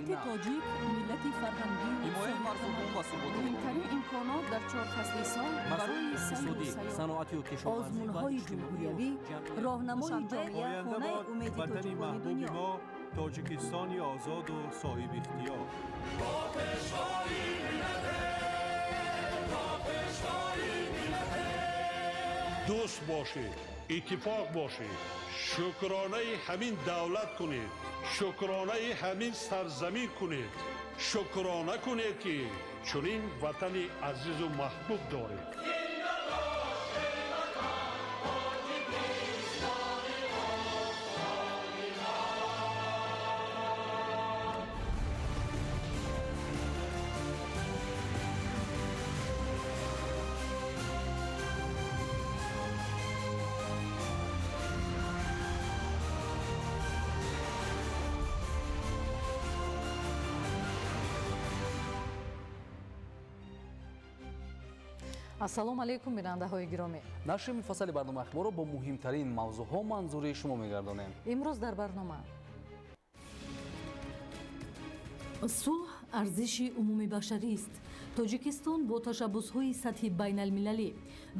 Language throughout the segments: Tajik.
Миллати нав. тоҷик миллати фарҳангию Ҳимояи марзубум ва суботи Муҳимтарин имконот дар чор фасли сол масоили барои сайру иқтисодӣ, сайёҳат. саноатию кишоварзӣ ва Озмунҳои иҷтимоию ҷумҳуриявӣ, ҷамъиятӣ. роҳнамои Душанбе, ҷомеа, оянда хонаи бод умеди ватани тоҷикони маҳбуби дунё. мо, Тоҷикистони озоду соҳибихтиёр. Дӯст бошед, иттифоқ бошед, шукронаи ҳамин давлат кунед, шукронаи ҳамин сарзамин кунед, шукрона кунед, ки чунин ватани азизу маҳбуб доред. Ассалому алайкум, бинандаҳои гиромӣ. Нашри муфассали барномаи ахборро бо муҳимтарин мавзӯъҳо манзури шумо мегардонем. Имрӯз дар барнома: сулҳ арзиши умумибашарист, Тоҷикистон бо ташаббусҳои сатҳи байналмилалӣ,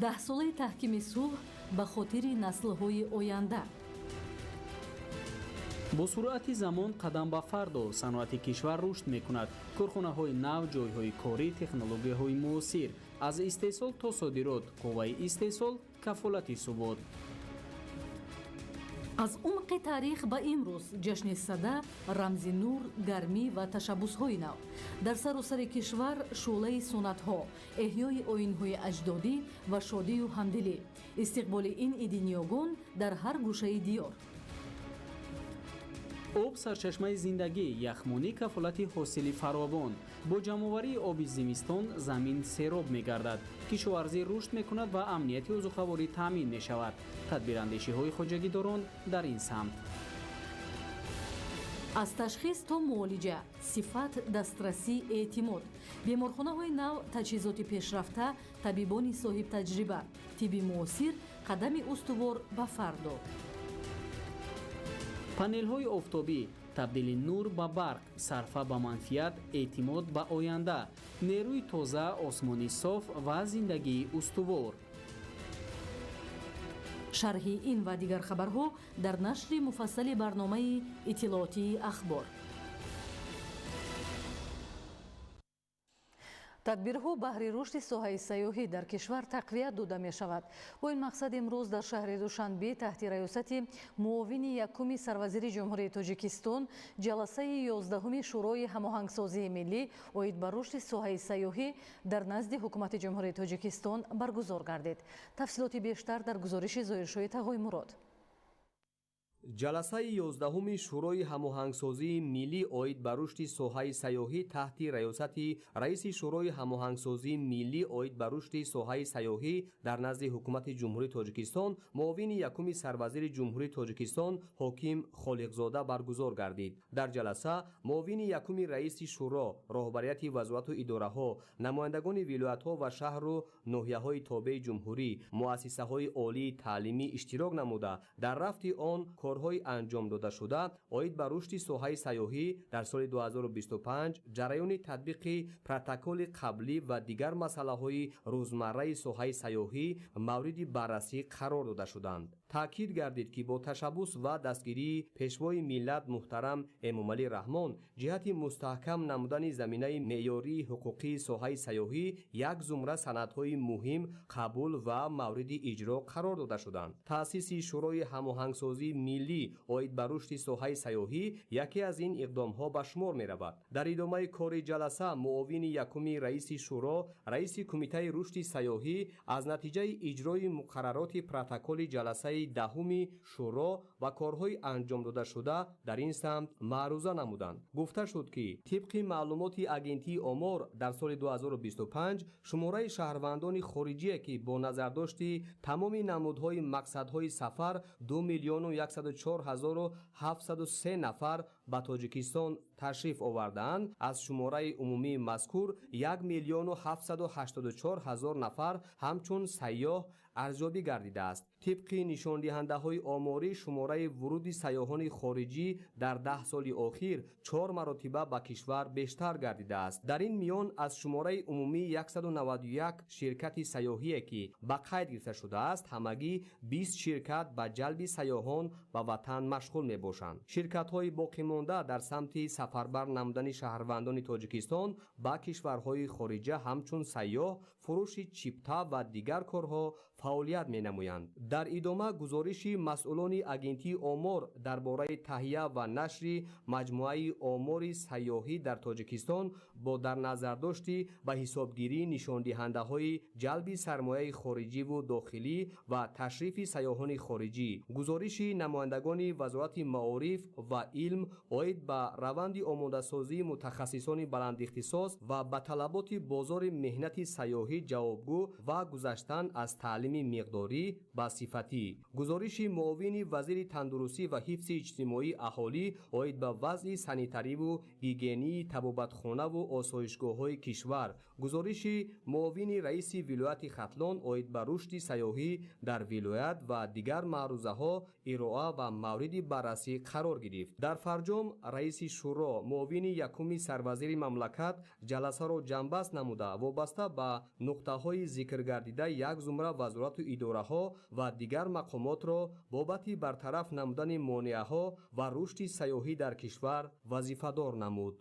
даҳсолаи таҳкими сулҳ ба хотири наслҳои оянда. Бо суръати замон қадам ба фардо, саноати кишвар рушд мекунад. Корхонаҳои нав, ҷойҳои корӣ, технологияҳои муосир, аз истеҳсол то содирот, қувваи истеҳсол кафолати субот. Аз умқи таърих ба имрӯз: ҷашни Сада, рамзи нур, гармӣ ва ташаббусҳои нав. Дар саросари кишвар шӯълаи суннатҳо, эҳёи оинҳои аҷдодӣ ва шодию ҳамдилӣ. Истиқболи ин иди ниёгон дар ҳар гӯшаи диёр. Об сарчашмаи зиндагӣ, яхмонӣ кафолати ҳосили фаровон. Бо ҷамъоварии оби зимистон замин сероб мегардад, кишоварзӣ рушд мекунад ва амнияти озуқаворӣ таъмин мешавад. Тадбирандешиҳои хоҷагидорон дар ин самт. Аз ташхис то муолиҷа: сифат, дастрасӣ, эътимод. Беморхонаҳои нав, таҷҳизоти пешрафта, табибони соҳибтаҷриба, тибби муосир, қадами устувор ба фардо. Панелҳои офтобӣ, табдили нур ба барқ, сарфа ба манфиат, эътимод ба оянда, нерӯи тоза, осмони соф ва зиндагии устувор. Шарҳи ин ва дигар хабарҳо дар нашри муфассали барномаи иттилоотии «Ахбор». Тадбирҳо баҳри рушди соҳаи сайёҳӣ дар кишвар тақвият дода мешавад. Бо ин мақсад имрӯз дар шаҳри Душанбе таҳти раёсати муовини якуми сарвазири Ҷумҳурии Тоҷикистон ҷаласаи 11-уми Шӯрои ҳамоҳангсозии миллӣ оид ба рушди соҳаи сайёҳӣ дар назди Ҳукумати Ҷумҳурии Тоҷикистон баргузор гардид. Тафсилоти бештар дар гузориши Зоҳиршоҳи Тағоймурод. Ҷаласаи 11-уми Шӯрои ҳамоҳангсозии миллӣ оид ба рушди соҳаи сайёҳӣ таҳти раёсати раиси Шӯрои ҳамоҳангсозии миллӣ оид ба рушди соҳаи сайёҳӣ дар назди Ҳукумати Ҷумҳурии Тоҷикистон, муовини якуми сарвазири Ҷумҳурии Тоҷикистон Ҳоким Холиқзода баргузор гардид. Дар ҷаласа муовини якуми раиси шӯро, роҳбарияти вазорату идораҳо, намояндагони вилоятҳо ва шаҳру ноҳияҳои тобеи ҷумҳурӣ, муассисаҳои олии таълимӣ иштирок намуда, дар рафти он корҳои анҷомдодашуда оид ба рушди соҳаи сайёҳӣ дар соли 2025, ҷараёни татбиқи протоколи қаблӣ ва дигар масъалаҳои рӯзмарраи соҳаи сайёҳӣ мавриди баррасӣ қарор дода шуданд. Таъкид гардид, ки бо ташаббус ва дастгирии Пешвои миллат муҳтарам Эмомалӣ Раҳмон ҷиҳати мустаҳкам намудани заминаи меъёрии ҳуқуқии соҳаи сайёҳӣ як зумра санадҳои муҳим қабул ва мавриди иҷро қарор дода шуданд. Таъсиси Шӯрои ҳамоҳангсозии миллӣ оид ба рушди соҳаи сайёҳӣ яке аз ин иқдомҳо ба шумор меравад. Дар идомаи кори ҷаласа муовини якуми раиси шӯро, раиси Кумитаи рушди сайёҳӣ аз натиҷаи иҷрои муқаррароти протоколи ҷаласаи 10-уми шӯро ва корҳои анҷомдодашуда дар ин самт маъруза намуданд. Гуфта шуд, ки тибқи маълумоти Агентии омор дар соли 2025 шумораи шаҳрвандони хориҷие, ки бо назардошти тамоми намудҳои мақсадҳои сафар 2 104 703 нафар ба Тоҷикистон ташриф овардаанд, аз шумораи умумии мазкур 1 784 000 нафар ҳамчун сайёҳ арзёбӣ гардидааст. Тибқи нишондиҳандаҳои оморӣ, шумораи вуруди сайёҳони хориҷӣ дар 10 соли охир 4 маротиба ба кишвар бештар гардидааст. Дар ин миён аз шумораи умумии 191 ширкати сайёҳие, ки ба қайд гирифта шудааст, ҳамагӣ 20 ширкат ба ҷалби сайёҳон ба ватан машғул мебошанд. Ширкатҳои боқимонда дар самти сафарбар намудани шаҳрвандони Тоҷикистон ба кишварҳои хориҷа ҳамчун сайёҳ, фурӯши чипта ва дигар корҳо фаъолият менамоянд. Дар идома гузориши масъулони агентии омор дар бораи таҳия ва нашри маҷмӯаи омори сайёҳӣ дар Тоҷикистон бо дар назардошти ба ҳисобгирии нишондиҳандаҳои ҷалби сармояи хориҷиву дохилӣ ва ташрифи сайёҳони хориҷӣ, гузориши намояндагони Вазорати маориф ва илм оид ба раванди омодасозии мутахассисони баландихтисос ва ба талаботи бозори меҳнати сайёҳӣ ҷавобгӯ ва гузаштан аз таълими миқдорӣ ба сифатӣ, гузориши муовини вазири тандурустӣ ва ҳифзи иҷтимоии аҳолӣ оид ба вазъи санитариву гигиении табобатхонаву осоишгоҳҳои кишвар, гузориши муовини раиси вилояти Хатлон оид ба рушди сайёҳӣ дар вилоят ва дигар маърузаҳо ироа ва мавриди баррасӣ қарор гирифт. Дар фарҷом раиси шӯро, муовини якуми сарвазири мамлакат ҷаласаро ҷамъбаст намуда, вобаста ба нуқтаҳои зикргардида як зумра вазорату идораҳо ва дигар мақомотро бобати бартараф намудани монеаҳо ва рушди сайёҳӣ дар кишвар вазифадор намуд.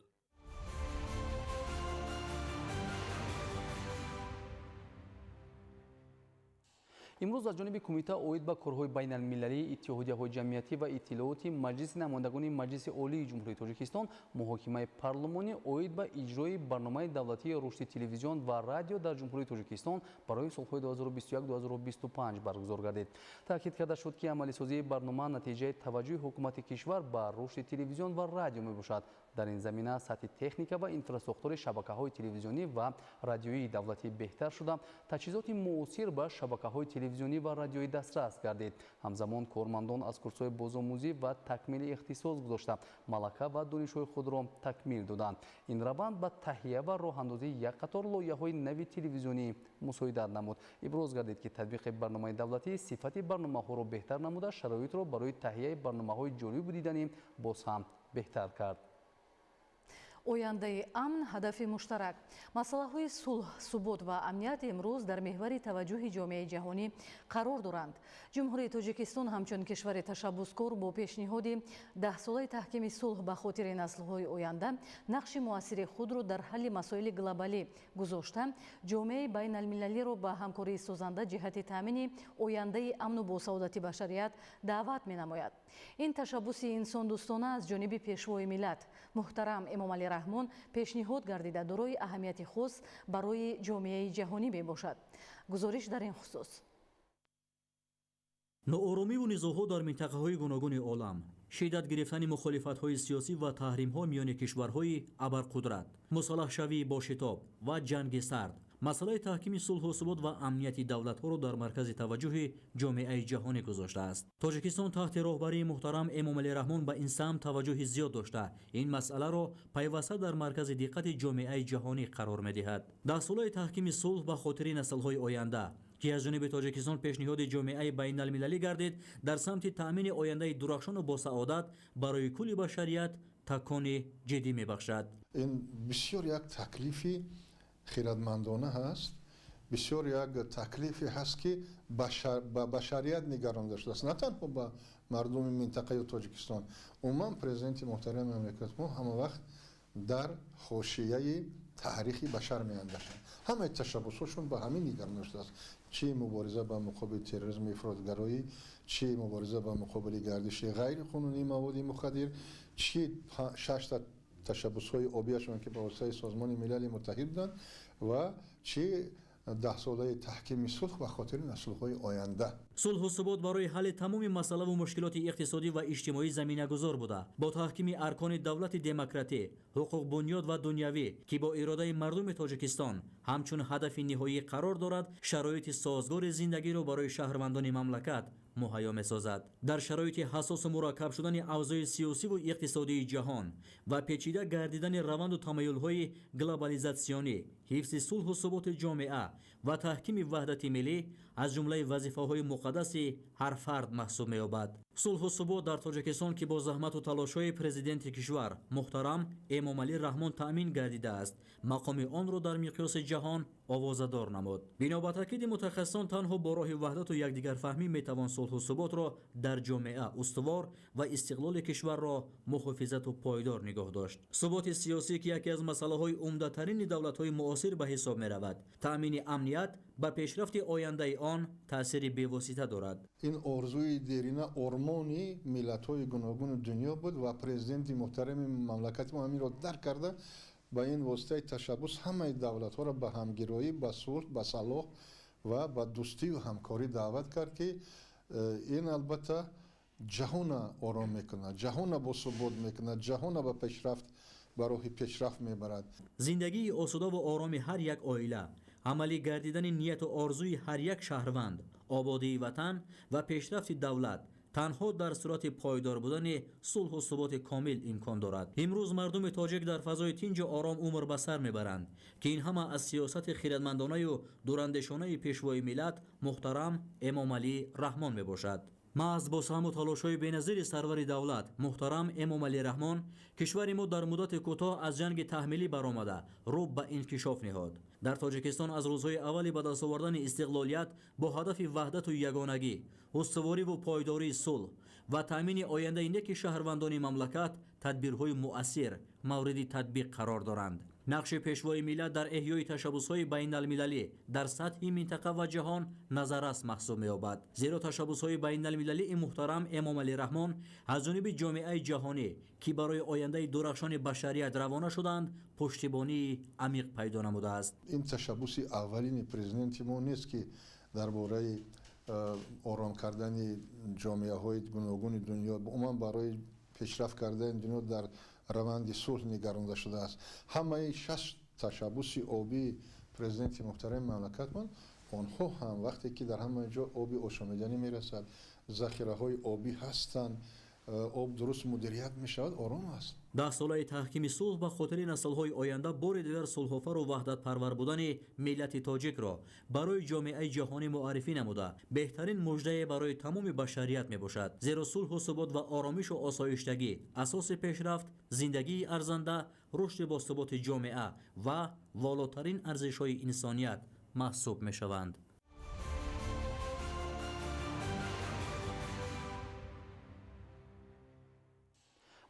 Имрӯз аз ҷониби кумита оид ба корҳои байналмилалӣ, иттиҳодияҳои ҷамъиятӣ ва иттилооти Маҷлиси намояндагони Маҷлиси Олии Ҷумҳурии Тоҷикистон муҳокимаи парлумонӣ оид ба иҷрои барномаи давлатии рушди телевизион ва радио дар Ҷумҳурии Тоҷикистон барои солҳои 2021-2025 баргузор гардид. Таъкид карда шуд, ки амалисозии барнома натиҷаи таваҷҷӯҳи ҳукумати кишвар ба рушди телевизион ва радио мебошад. Дар ин замина сатҳи техника ва инфрасохтори шабакаҳои телевизионӣ ва радиоии давлатӣ беҳтар шуда, таҷҳизоти муосир ба шабакаҳои телевизионӣ ва радиоӣ дастрас гардид. Ҳамзамон кормандон аз курсҳои бозомӯзӣ ва такмили ихтисос гузошта, малака ва донишҳои худро такмил доданд. Ин раванд ба таҳия ва роҳандозии як қатор лоиҳаҳои нави телевизионӣ мусоидат намуд. Иброз гардид, ки татбиқи барномаи давлатӣ сифати барномаҳоро беҳтар намуда, шароитро барои таҳияи барномаҳои ҷолибу диданӣ боз ҳам беҳтар кард. Ояндаи амн ҳадафи муштарак. Масъалаҳои сулҳ, субот ва амният имрӯз дар меҳвари таваҷҷӯҳи ҷомеаи ҷаҳонӣ қарор доранд. Ҷумҳурии Тоҷикистон ҳамчун кишвари ташаббускор бо пешниҳоди даҳсолаи таҳкими сулҳ ба хотири наслҳои оянда нақши муассири худро дар ҳалли масоили глобалӣ гузошта, ҷомеаи байналмилалиро ба ҳамкории созанда ҷиҳати таъмини ояндаи амну босаодати башарият даъват менамояд. Ин ташаббуси инсондӯстона аз ҷониби пешвои миллат муҳтарам Эмомалӣ Раҳмон пешниҳод гардида, дорои аҳамияти хос барои ҷомеаи ҷаҳонӣ мебошад. Гузориш дар ин хусус. Нооромиву низоъҳо дар минтақаҳои гуногуни олам, шиддат гирифтани мухолифатҳои сиёсӣ ва таҳримҳо миёни кишварҳои абарқудрат, мусаллаҳшавии бошитоб ва ҷанги сард масъалаи таҳкими сулҳу субот ва амнияти давлатҳоро дар маркази таваҷҷӯҳи ҷомеаи ҷаҳонӣ гузоштааст. Тоҷикистон таҳти роҳбарии муҳтарам Эмомалӣ Раҳмон ба ин самт таваҷҷӯҳи зиёд дошта, ин масъаларо пайваста дар маркази диққати ҷомеаи ҷаҳонӣ қарор медиҳад. Даҳсолаи таҳкими сулҳ ба хотири наслҳои оянда, ки аз ҷониби Тоҷикистон пешниҳоди ҷомеаи байналмилалӣ гардид, дар самти таъмини ояндаи дурахшону босаодат барои кулли башарият такони ҷиддӣ мебахшад. Ин бисёр як таклифи хирадмандона ҳаст, бисёр як таклифе ҳаст, ки ба башарият нигаронда шудааст, на танҳо ба мардуми минтақаи Тоҷикистон. Умуман президенти муҳтарами мамлакат мо ҳама вақт дар ҳошияи таърихи башар меандешанд. Ҳамаи ташаббусҳошон ба ҳамин нигаронда шудааст, чӣ мубориза ба муқобили терроризму ифротгароӣ, чӣ мубориза ба муқобили гардиши ғайриқонунии маводи мухаддир, чӣ шашта ташаббусҳои обияшон, ки ба воситаи Созмони Милали Муттаҳид буданд, ва чӣ даҳсолаи таҳкими сулҳ ба хотири наслҳои оянда. Сулҳу субот барои ҳалли тамоми масъалаву мушкилоти иқтисодӣ ва иҷтимоӣ заминагузор буда, бо таҳкими аркони давлати демократӣ, ҳуқуқбунёд ва дунявӣ, ки бо иродаи мардуми Тоҷикистон ҳамчун ҳадафи ниҳоӣ қарор дорад, шароити созгори зиндагиро барои шаҳрвандони мамлакат муҳайё месозад. Дар шароити ҳассосу мураккаб шудани авзои сиёсиву иқтисодии ҷаҳон ва печида гардидани раванду тамаюлҳои глобализатсионӣ, ҳифзи сулҳу суботи ҷомеа ва таҳкими ваҳдати миллӣ аз ҷумлаи вазифаҳои муқаддаси ҳар фард маҳсуб меёбад. Сулҳу субот дар Тоҷикистон, ки бо заҳмату талошҳои президенти кишвар муҳтарам Эмомалӣ Раҳмон таъмин гардидааст, мақоми онро дар миқёси ҷаҳон овозадор намуд. Бино ба таъкиди мутахассисон, танҳо бо роҳи ваҳдату якдигарфаҳмӣ метавон сулҳу суботро дар ҷомеа устувор ва истиқлоли кишварро муҳофизату пойдор нигоҳ дошт. Суботи сиёсӣ, ки яке аз масъалаҳои умдатарини давлатҳои муосир ба ҳисоб меравад, таъмини амният ба пешрафти ояндаи он таъсири бевосита дорад. Ин орзуи дерина, ормони миллатҳои гуногуни дунё буд ва президенти муҳтарами мамлакати мо ҳаминро дарк карда, ба ин воситаи ташаббус ҳамаи давлатҳоро ба ҳамгироӣ, ба сулҳ, ба салоҳ ва ба дӯстию ҳамкорӣ даъват кард, ки ин албатта ҷаҳона ором мекунад, ҷаҳона босубот мекунад, ҷаҳона ба пешрафт, ба роҳи пешрафт мебарад. Зиндагии осудаву ороми ҳар як оила, амалӣ гардидани нияту орзуи ҳар як шаҳрванд, ободии ватан ва пешрафти давлат танҳо дар сурати пойдор будани сулҳу суботи комил имкон дорад. Имрӯз мардуми тоҷик дар фазои тинҷу ором умр ба сар мебаранд, ки ин ҳама аз сиёсати хиратмандонаю дурандешонаи пешвои миллат муҳтарам Эмомалӣ Раҳмон мебошад. Маҳз бо саҳму талошҳои беназири сарвари давлат муҳтарам Эмомалӣ Раҳмон кишвари мо дар муддати кӯтоҳ аз ҷанги таҳмилӣ баромада рӯ ба инкишоф ниҳод. Дар Тоҷикистон аз рӯзҳои аввали ба даст овардани истиқлолият бо ҳадафи ваҳдату ягонагӣ, устувориву пойдории сулҳ ва таъмини ояндаи неки шаҳрвандони мамлакат тадбирҳои муассир мавриди татбиқ қарор доранд. Нақши пешвои миллат дар эҳёи ташаббусҳои байналмилалӣ дар сатҳи минтақа ва ҷаҳон назаррас маҳсуб меёбад. Зеро ташаббусҳои байналмилалии муҳтарам Эмомалӣ Раҳмон аз ҷониби ҷомеаи ҷаҳонӣ, ки барои ояндаи дурахшони башарият равона шуданд, пуштибонии амиқ пайдо намудааст. Ин ташаббуси аввалини президенти мо нест, ки дар бораи ором кардани ҷомеаҳои гуногуни дунё, умуман барои пешрафт кардани дунё дар раванди сулҳ нигаронда шудааст. Ҳамаи 6 ташаббуси обии президенти муҳтарами мамлакатмон, онҳо ҳам вақте ки дар ҳама ҷо оби ошомиданӣ мерасад, захираҳои обӣ ҳастанд, об дуруст мудирият мешавад, ором аст. Даҳсолаи таҳкими сулҳ ба хотири наслҳои оянда бори дигар сулҳофару ваҳдатпарвар будани миллати тоҷикро барои ҷомеаи ҷаҳонӣ муаррифӣ намуда, беҳтарин муждае барои тамоми башарият мебошад. Зеро сулҳу субот ва оромишу осоиштагӣ асоси пешрафт, зиндагии арзанда, рушди босуботи ҷомеа ва волотарин арзишҳои инсоният маҳсуб мешаванд.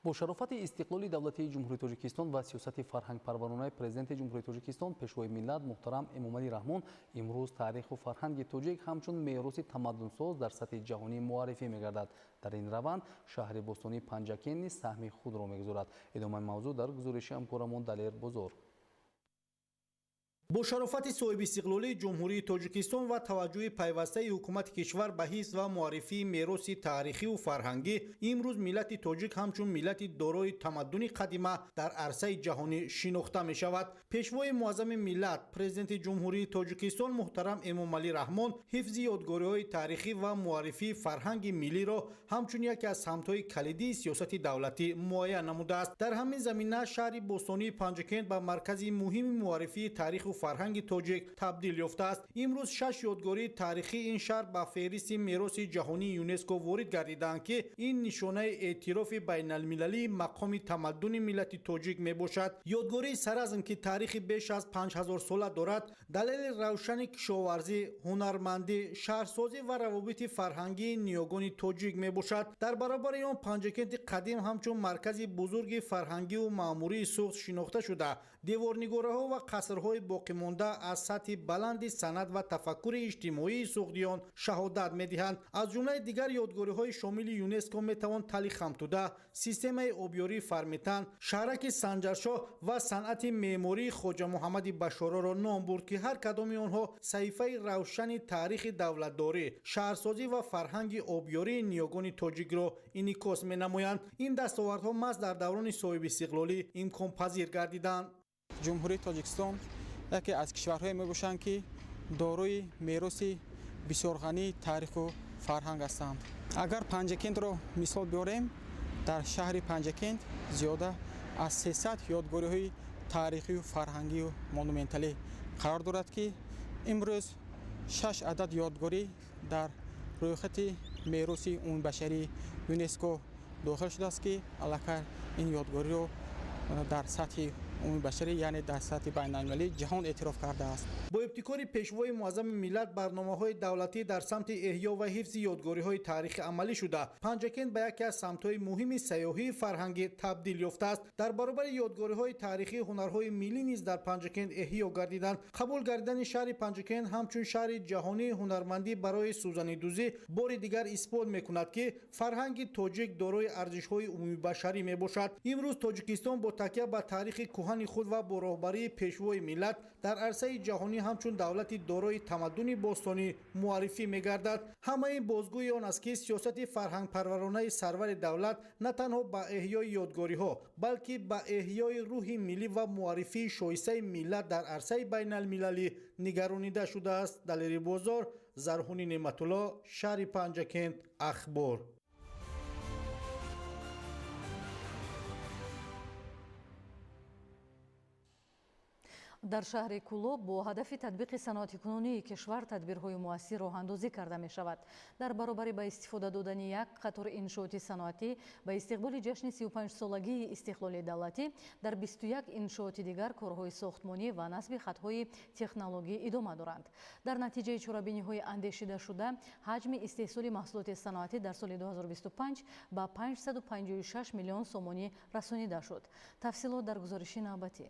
Бо шарофати истиқлоли давлатии Ҷумҳурии Тоҷикистон ва сиёсати фарҳангпарваронаи президенти Ҷумҳурии Тоҷикистон пешвои миллат муҳтарам Эмомалӣ Раҳмон имрӯз таъриху фарҳанги тоҷик ҳамчун мероси тамаддунсоз дар сатҳи ҷаҳонӣ муаррифӣ мегардад. Дар ин раванд шаҳри бостонии Панҷакент низ саҳми худро мегузорад. Идомаи мавзӯъ дар гузориши ҳамкорамон Далер Бозор. Бо шарофати соҳибистиқлолии Ҷумҳурии Тоҷикистон ва таваҷҷӯҳи пайвастаи ҳукумати кишвар ба ҳифз ва муаррифии мероси таърихиву фарҳангӣ, имрӯз миллати тоҷик ҳамчун миллати дорои тамаддуни қадима дар арсаи ҷаҳонӣ шинохта мешавад. Пешвои муаззами миллат, президенти Ҷумҳурии Тоҷикистон муҳтарам Эмомалӣ Раҳмон ҳифзи ёдгориҳои таърихӣ ва муаррифии фарҳанги миллиро ҳамчун яке аз самтҳои калидии сиёсати давлатӣ муайян намудааст. Дар ҳамин замина шаҳри бостонии Панҷакент ба маркази муҳими муаррифии таъриху фарҳанги тоҷик табдил ёфтааст. Имрӯз 6 ёдгории таърихии ин шаҳр ба феҳристи мероси ҷаҳонии ЮНЕСКО ворид гардиданд, ки ин нишонаи эътирофи байналмилалии мақоми тамаддуни миллати тоҷик мебошад. Ёдгории Саразм, ки таърихи беш аз 5000 сола дорад, далели равшани кишоварзӣ, ҳунармандӣ, шаҳрсозӣ ва равобити фарҳангии ниёгони тоҷик мебошад. Дар баробари он Панҷакенти қадим ҳамчун маркази бузурги фарҳангиву маъмурии Суғд шинохта шуда, деворнигораҳо ва қасрҳои боқимонда аз сатҳи баланди санъат ва тафаккури иҷтимоии суғдиён шаҳодат медиҳанд. Аз ҷумлаи дигар ёдгориҳои шомили ЮНЕСКО метавон Тали Хамтуда, системаи обёрии Фармитан, шаҳраки Санҷаршоҳ ва санъати меъмории Хоҷа Муҳаммади Башороро ном бурд, ки ҳар кадоми онҳо саҳифаи равшани таърихи давлатдорӣ, шаҳрсозӣ ва фарҳанги обёрии ниёгони тоҷикро инъикос менамоянд. Ин дастовардҳо маҳз дар даврони соҳибистиқлолӣ имконпазир гардиданд. Ҷумҳурии Тоҷикистон яке аз кишварҳое мебошанд, ки дорои мероси бисёрғании таъриху фарҳанг ҳастанд. Агар Панҷакентро мисол биёрем, дар шаҳри Панҷакент зиёда аз 300 ёдгориҳои таърихию фарҳангию монументалӣ қарор дорад, ки имрӯз 6 адад ёдгорӣ дар рӯйхати мероси умумибашарии ЮНЕСКО дохил шудааст, ки аллакай ин ёдгориро дар сатҳи умумибашарӣ, яъне дар сатҳи байналмилалӣ ҷаҳон эътироф кардааст. Бо ибтикори Пешвои муаззами миллат барномаҳои давлатӣ дар самти эҳё ва ҳифзи ёдгориҳои таърихӣ амалӣ шуда, Панҷакент ба яке аз самтҳои муҳими сайёҳии фарҳангӣ табдил ёфтааст. Дар баробари ёдгориҳои таърихӣ ҳунарҳои миллӣ низ дар Панҷакент эҳё гардиданд. Қабул гардидани шаҳри Панҷакент ҳамчун шаҳри ҷаҳонии ҳунармандӣ барои сӯзанидӯзӣ бори дигар исбот мекунад, ки фарҳанги тоҷик дорои арзишҳои умумибашарӣ мебошад. Имрӯз Тоҷикистон бо такя ба таърихи кӯҳани худ ва бо роҳбарии Пешвои миллат дар арсаи ҷаҳонӣ ҳамчун давлати дорои тамаддуни бостонӣ муаррифӣ мегардад. Ҳамаи ин бозгӯи он аст, ки сиёсати фарҳангпарваронаи сарвари давлат на танҳо ба эҳёи ёдгориҳо, балки ба эҳёи рӯҳи миллӣ ва муаррифии шоистаи миллат дар арсаи байналмилалӣ нигаронида шудааст. Далери Бозор, Зарҳуни Неъматулло, шаҳри Панҷакент, Ахбор. Дар шаҳри Кӯлоб бо ҳадафи татбиқи саноатикунонии кишвар тадбирҳои муассир роҳандозӣ карда мешавад. Дар баробари ба истифода додани як қатор иншооти саноатӣ ба истиқболи ҷашни 35-солагии истиқлоли давлатӣ дар 21 иншооти дигар корҳои сохтмонӣ ва насби хатҳои технологӣ идома доранд. Дар натиҷаи чорабиниҳои андешидашуда ҳаҷми истеҳсоли маҳсулоти саноатӣ дар соли 2025 ба 556 миллион сомонӣ расонида шуд. Тафсилот дар гузориши навбатӣ.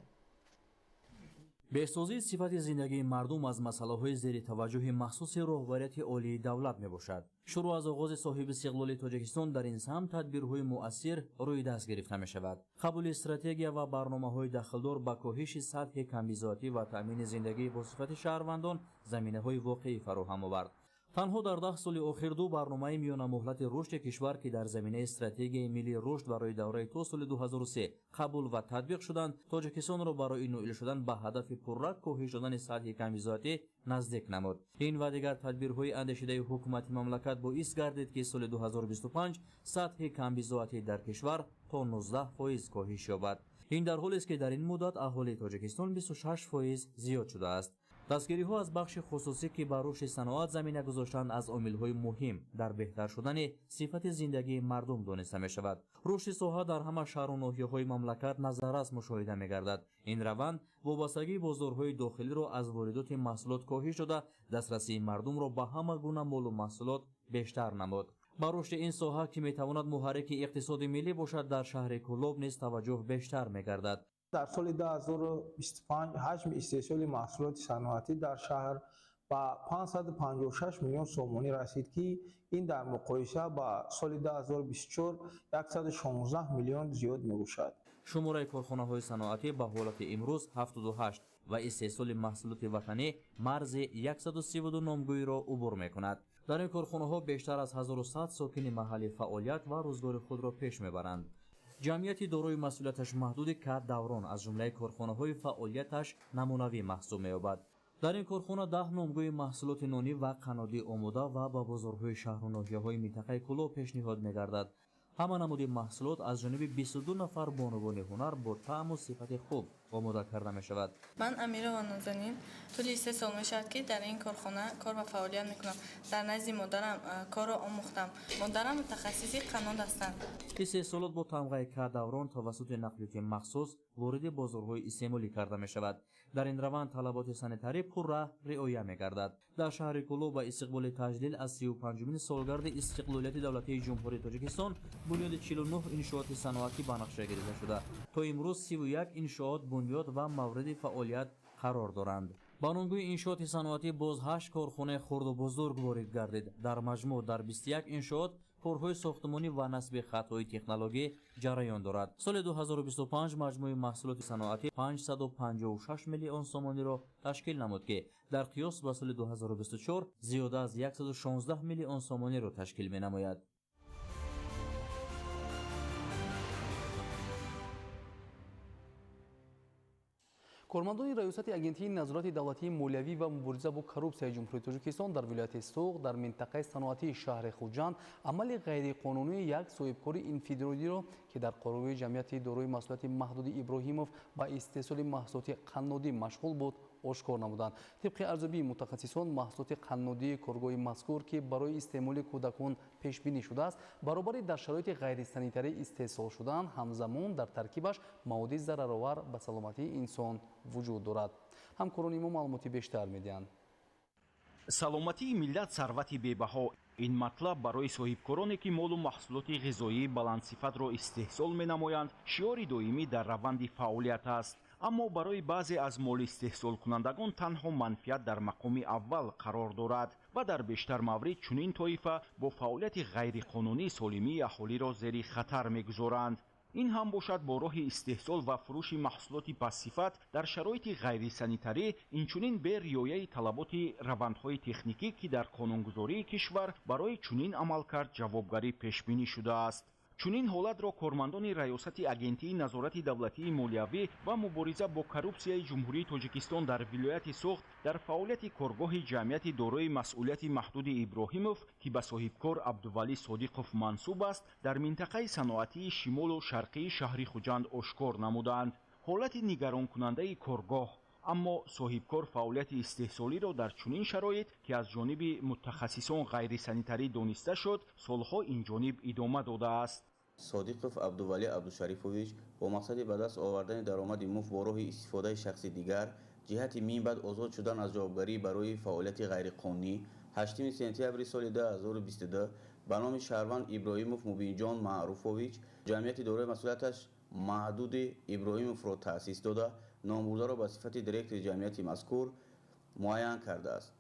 Беҳсозии сифати зиндагии мардум аз масъалаҳои зери таваҷҷӯҳи махсуси роҳбарияти олии давлат мебошад. Шурӯъ аз оғози соҳиби истиқлоли Тоҷикистон дар ин самт тадбирҳои муассир рӯи даст гирифта мешавад. Қабули стратегия ва барномаҳои дахлдор ба коҳиши сатҳи камбизоатӣ ва таъмини зиндагии босифати шаҳрвандон заминаҳои воқеӣ фароҳам овард. Танҳо дар 10 соли охир ду барномаи миёнамуҳлати рушди кишвар, ки дар заминаи стратегияи миллии рушд барои давраи то соли 2003 қабул ва татбиқ шуданд, Тоҷикистонро барои ноил шудан ба ҳадафи пурра коҳиш додани сатҳи камбизоатӣ наздик намуд. Ин ва дигар тадбирҳои андешидаи ҳукумати мамлакат боис гардид, ки соли 2025 сатҳи камбизоатӣ дар кишвар то 19% коҳиш ёбад. Ин дар ҳолест, ки дар ин муддат аҳолии Тоҷикистон 26% зиёд шудааст. Дастгириҳо аз бахши хусусӣ, ки ба рушди саноат замина гузоштанд, аз омилҳои муҳим дар беҳтар шудани сифати зиндагии мардум дониста мешавад. Рушди соҳа дар ҳама шаҳру ноҳияҳои мамлакат назаррас мушоҳида мегардад. Ин раванд вобастагии бозорҳои дохилиро аз воридоти маҳсулот коҳиш дода, дастрасии мардумро ба ҳама гуна молу маҳсулот бештар намуд. Ба рушди ин соҳа, ки метавонад муҳаррики иқтисоди миллӣ бошад, дар шаҳри Кӯлоб низ таваҷҷӯҳ бештар мегардад. Дар соли 2025 ҳаҷми истеҳсоли маҳсулоти саноатӣ дар шаҳр ба 556 миллион сомонӣ расид, ки ин дар муқоиса ба соли 2024 116 миллион зиёд мебошад. Шумораи корхонаҳои саноатӣ ба ҳолати имрӯз 78 ва истеҳсоли маҳсулоти ватанӣ марзи 132 номгӯиро убур мекунад. Дар ин корхонаҳо бештар аз 1100 сокини маҳаллӣ фаъолият ва рӯзгори худро пеш мебаранд. Ҷамъияти дорои масъулияташ маҳдуди Кат Даврон аз ҷумлаи корхонаҳои фаъолияташ намунавӣ маҳсуб меёбад. Дар ин корхона 10 номгӯи маҳсулоти нонӣ ва қаннодӣ омода ва ба бозорҳои шаҳру ноҳияҳои минтақаи Кӯлоб пешниҳод мегардад. Ҳама намуди маҳсулот аз ҷониби 22 нафар бонувони ҳунар бо таъму сифати хуб омода карда мешавад. Ман Амирова Нозанин, тӯли 3 сол мешавад, ки дар ин корхона кор ва фаъолият мекунам. Дар назди модарам корро омӯхтам. Модарам мутахассиси қаннод ҳастанд. Истеҳсолот бо тамғаи К Даврон тавассути нақлиёти махсус вориди бозорҳои истеъмолӣ карда мешавад. Дар ин раванд талаботи санитарӣ пурра риоя мегардад. Дар шаҳри Кӯлоб ба истиқболи таҷлил аз 35-умин солгарди истиқлолияти давлатии Ҷумҳурии Тоҷикистон бунёди 49 иншооти саноатӣ ба нақша гирифта шуда. То имрӯз 31 иншоот бунёд ва мавриди фаъолият қарор доранд. Ба номгӯи иншооти саноатӣ боз 8 корхонаи хурду бузург ворид гардид. Дар маҷмӯъ дар 21 иншоот корҳои сохтмонӣ ва насби хатҳои технологӣ ҷараён дорад. Соли 2025 маҷмӯи маҳсулоти саноатӣ 556 миллион сомониро ташкил намуд, ки дар қиёс ба соли 2024 зиёда аз 116 миллион сомониро ташкил менамояд. Кормандони Раёсати Агентии назорати давлатии молиявӣ ва мубориза бо коррупсияи Ҷумҳурии Тоҷикистон дар вилояти Суғд дар минтақаи саноатии шаҳри Хуҷанд амали ғайриқонунии як соҳибкори инфиродиро, ки дар қорӯи ҷамъияти дорои масъулияти маҳдуди Иброҳимов ба истеҳсоли маҳсулоти қаннодӣ машғул буд, ошкор намуданд. Тибқи арзёбии мутахассисон, маҳсулоти қаннодии коргоҳи мазкур, ки барои истеъмоли кӯдакон пешбинӣ шудааст, баробари дар шароити ғайрисанитарӣ истеҳсол шудан, ҳамзамон дар таркибаш маводи зараровар ба саломатии инсон вуҷуд дорад. Ҳамкорони мо маълумоти бештар медиҳанд. Саломатии миллат сарвати бебаҳо. Ин матлаб барои соҳибкороне, ки молу маҳсулоти ғизоии баландсифатро истеҳсол менамоянд, шиори доимӣ дар раванди фаъолият аст. Аммо барои баъзе аз молистеҳсолкунандагон танҳо манфиат дар мақоми аввал қарор дорад ва дар бештар маврид чунин тоифа бо фаъолияти ғайриқонунӣ солимии аҳолиро зери хатар мегузоранд. Ин ҳам бошад бо роҳи истеҳсол ва фурӯши маҳсулоти пастсифат дар шароити ғайрисанитарӣ, инчунин бе риояи талаботи равандҳои техникӣ, ки дар қонунгузории кишвар барои чунин амалкард ҷавобгарӣ пешбинӣ шудааст. Чунин ҳолатро кормандони Раёсати Агентии назорати давлатии молиявӣ ва мубориза бо коррупсияи Ҷумҳурии Тоҷикистон дар вилояти Суғд дар фаъолияти коргоҳи ҷамъияти дорои масъулияти маҳдуди Иброҳимов, ки ба соҳибкор Абдувалӣ Содиқов мансуб аст, дар минтақаи саноатии шимолу шарқии шаҳри Хуҷанд ошкор намуданд. Ҳолати нигаронкунандаи коргоҳ. Аммо соҳибкор фаъолияти истеҳсолиро дар чунин шароит, ки аз ҷониби мутахассисон ғайрисанитарӣ дониста шуд, солҳо инҷониб идома додааст. Содиқов Абдувалӣ Абдушарифович бо мақсади ба даст овардани даромади муфт бо роҳи истифодаи шахси дигар ҷиҳати минбаъд озод шудан аз ҷавобгарӣ барои фаъолияти ғайриқонунӣ 8 сентябри соли 2022 ба номи шаҳрванд Иброҳимов Мубинҷон Маъруфович ҷамъияти дорои масъулияташ маҳдуди Иброҳимовро таъсис дода, номбурдаро ба сифати директори ҷамъияти мазкур муайян кардааст.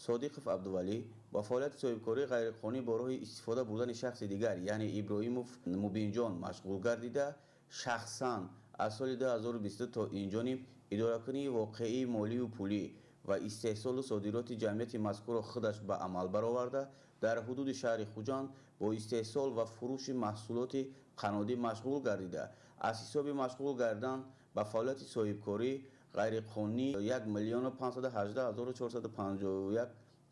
Содиқов Абдувалӣ ба фаъолияти соҳибкории ғайриқонунӣ бо роҳи истифода бурдани шахси дигар, яъне Иброҳимов Мубинҷон машғул гардида, шахсан аз соли 2022 то инҷониб идоракунии воқеии молию пулӣ ва истеҳсолу содироти ҷамъияти мазкурро худаш ба амал бароварда, дар ҳудуди шаҳри Хуҷанд бо истеҳсол ва фурӯши маҳсулоти қаннодӣ машғул гардида, аз ҳисоби машғул гардан ба фаъолияти соҳибкорӣ ғайриқонунӣ 1 518 451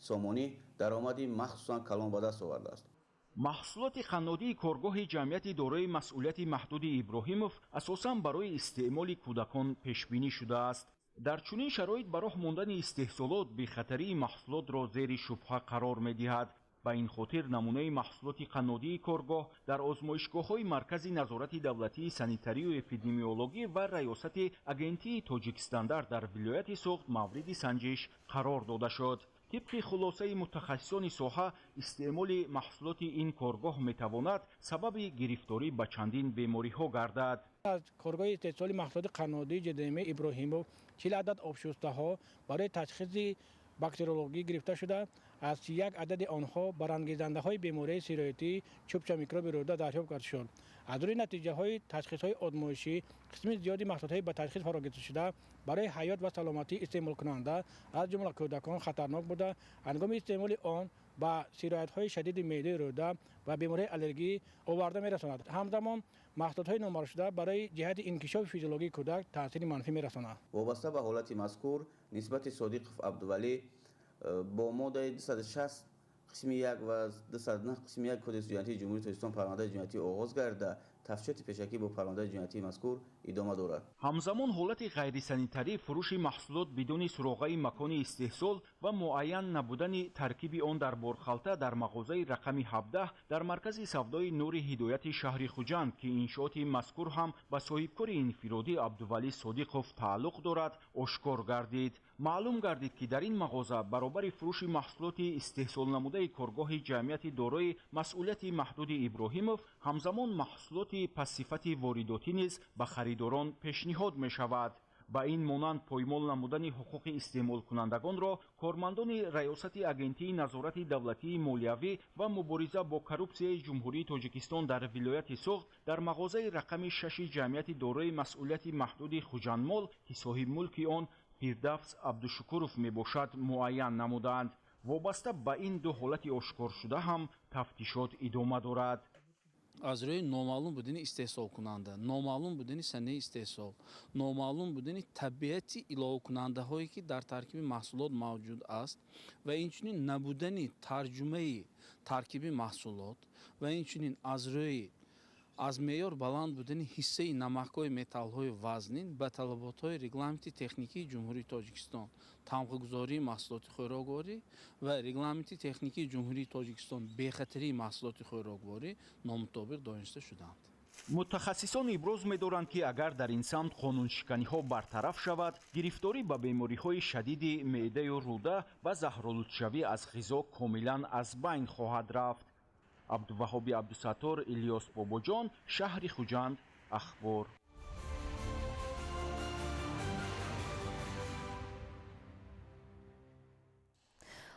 сомонӣ даромади махсусан калон ба даст овардааст. Маҳсулоти қаннодии коргоҳи ҷамъияти дорои масъулияти маҳдуди Иброҳимов асосан барои истеъмоли кӯдакон пешбинӣ шудааст. Дар чунин шароит ба роҳ мондани истеҳсолот бехатарии маҳсулотро зери шубҳа қарор медиҳад. Ба ин хотир намунаи маҳсулоти қаннодии коргоҳ дар озмоишгоҳҳои Маркази назорати давлатии санитарию эпидемиологӣ ва Раёсати Агентии Тоҷикстандарт дар вилояти Суғд мавриди санҷиш қарор дода шуд. Тибқи хулосаи мутахассисони соҳа, истеъмоли маҳсулоти ин коргоҳ метавонад сабаби гирифторӣ ба чандин бемориҳо гардад. Аз коргоҳи истеҳсоли маҳсулоти қаннодии ҷдм Иброҳимов 40 адад обшустаҳо барои ташхиси бактериологӣ гирифта шуда, аз 31 адади онҳо барангезандаҳои бемории сироятӣ чӯбча микроби рӯда дарёфт карда шуд. Аз рӯи натиҷаҳои ташхисҳои озмоишӣ қисми зиёди маҳсулотҳои ба ташхис фаро гирифта шуда барои ҳаёт ва саломатии истеъмолкунанда, аз ҷумла кӯдакон, хатарнок буда, ҳангоми истеъмоли он ба сироятҳои шадиди меъдаи рӯда ва бемории аллергӣ оварда мерасонад. Ҳамзамон маҳсулотҳои номбаршуда барои ҷиҳати инкишофи физиологии кӯдак таъсири манфӣ мерасонад. Вобаста ба ҳолати мазкур нисбати Содиқов Абдувалӣ бо моддаи 260 қисми 1 ва 209 қисми 1 Кодекси ҷиноятии Ҷумҳурии Тоҷикистон парвандаи ҷиноятӣ оғоз гардида, тафтишоти пешакӣ бо парвандаи ҷиноятии мазкур идома дорад. Ҳамзамон ҳолати ғайрисанитарӣ, фурӯши маҳсулот бидуни суроғаи макони истеҳсол ва муайян набудани таркиби он дар борхалта дар мағозаи рақами 17 дар маркази савдои Нури Ҳидояти шаҳри Хуҷанд, ки иншооти мазкур ҳам ба соҳибкори инфиродӣ Абдувалӣ Содиқов тааллуқ дорад, ошкор гардид. Маълум гардид, ки дар ин мағоза баробари фурӯши маҳсулоти истеҳсолнамудаи коргоҳи ҷамъияти дорои масъулияти маҳдуди Иброҳимов, ҳамзамон маҳсулоти пастсифати воридотӣ низ ба харидорон пешниҳод мешавад. Ба ин монанд поймол намудани ҳуқуқи истеъмолкунандагонро кормандони Раёсати Агентии назорати давлатии молиявӣ ва мубориза бо коррупсияи Ҷумҳурии Тоҷикистон дар вилояти Суғд дар мағозаи рақами 6 ҷамъияти дорои масъулияти маҳдуди Хуҷандмол, ки соҳибмулки он Фирдавс Абдушукуров мебошад, муайян намуданд. Вобаста ба ин ду ҳолати ошкоршуда ҳам тафтишот идома дорад. Аз рӯи номаълум будани истеҳсолкунанда, номаълум будани санаи истеҳсол, номаълум будани табиати иловакунандаҳое, ки дар таркиби маҳсулот мавҷуд аст, ва инчунин набудани тарҷумаи таркиби маҳсулот, ва инчунин аз рӯи аз меъёр баланд будани ҳиссаи намакҳои металлҳои вазнин ба талаботҳои регламенти техникии Ҷумҳурии Тоҷикистон, тамғагузории маҳсулоти хӯрокворӣ ва регламенти техникии Ҷумҳурии Тоҷикистон бехатарии маҳсулоти хӯрокворӣ номутобиқ дониста шуданд. Мутахассисон иброз медоранд, ки агар дар ин самт қонуншиканиҳо бартараф шавад, гирифторӣ ба бемориҳои шадиди меъдаю рӯда ва заҳролудшавӣ аз ғизо комилан аз байн хоҳад рафт. Абдуваҳоби Абдусаттор, Илёс Бобоҷон, шаҳри Хуҷанд, Ахбор.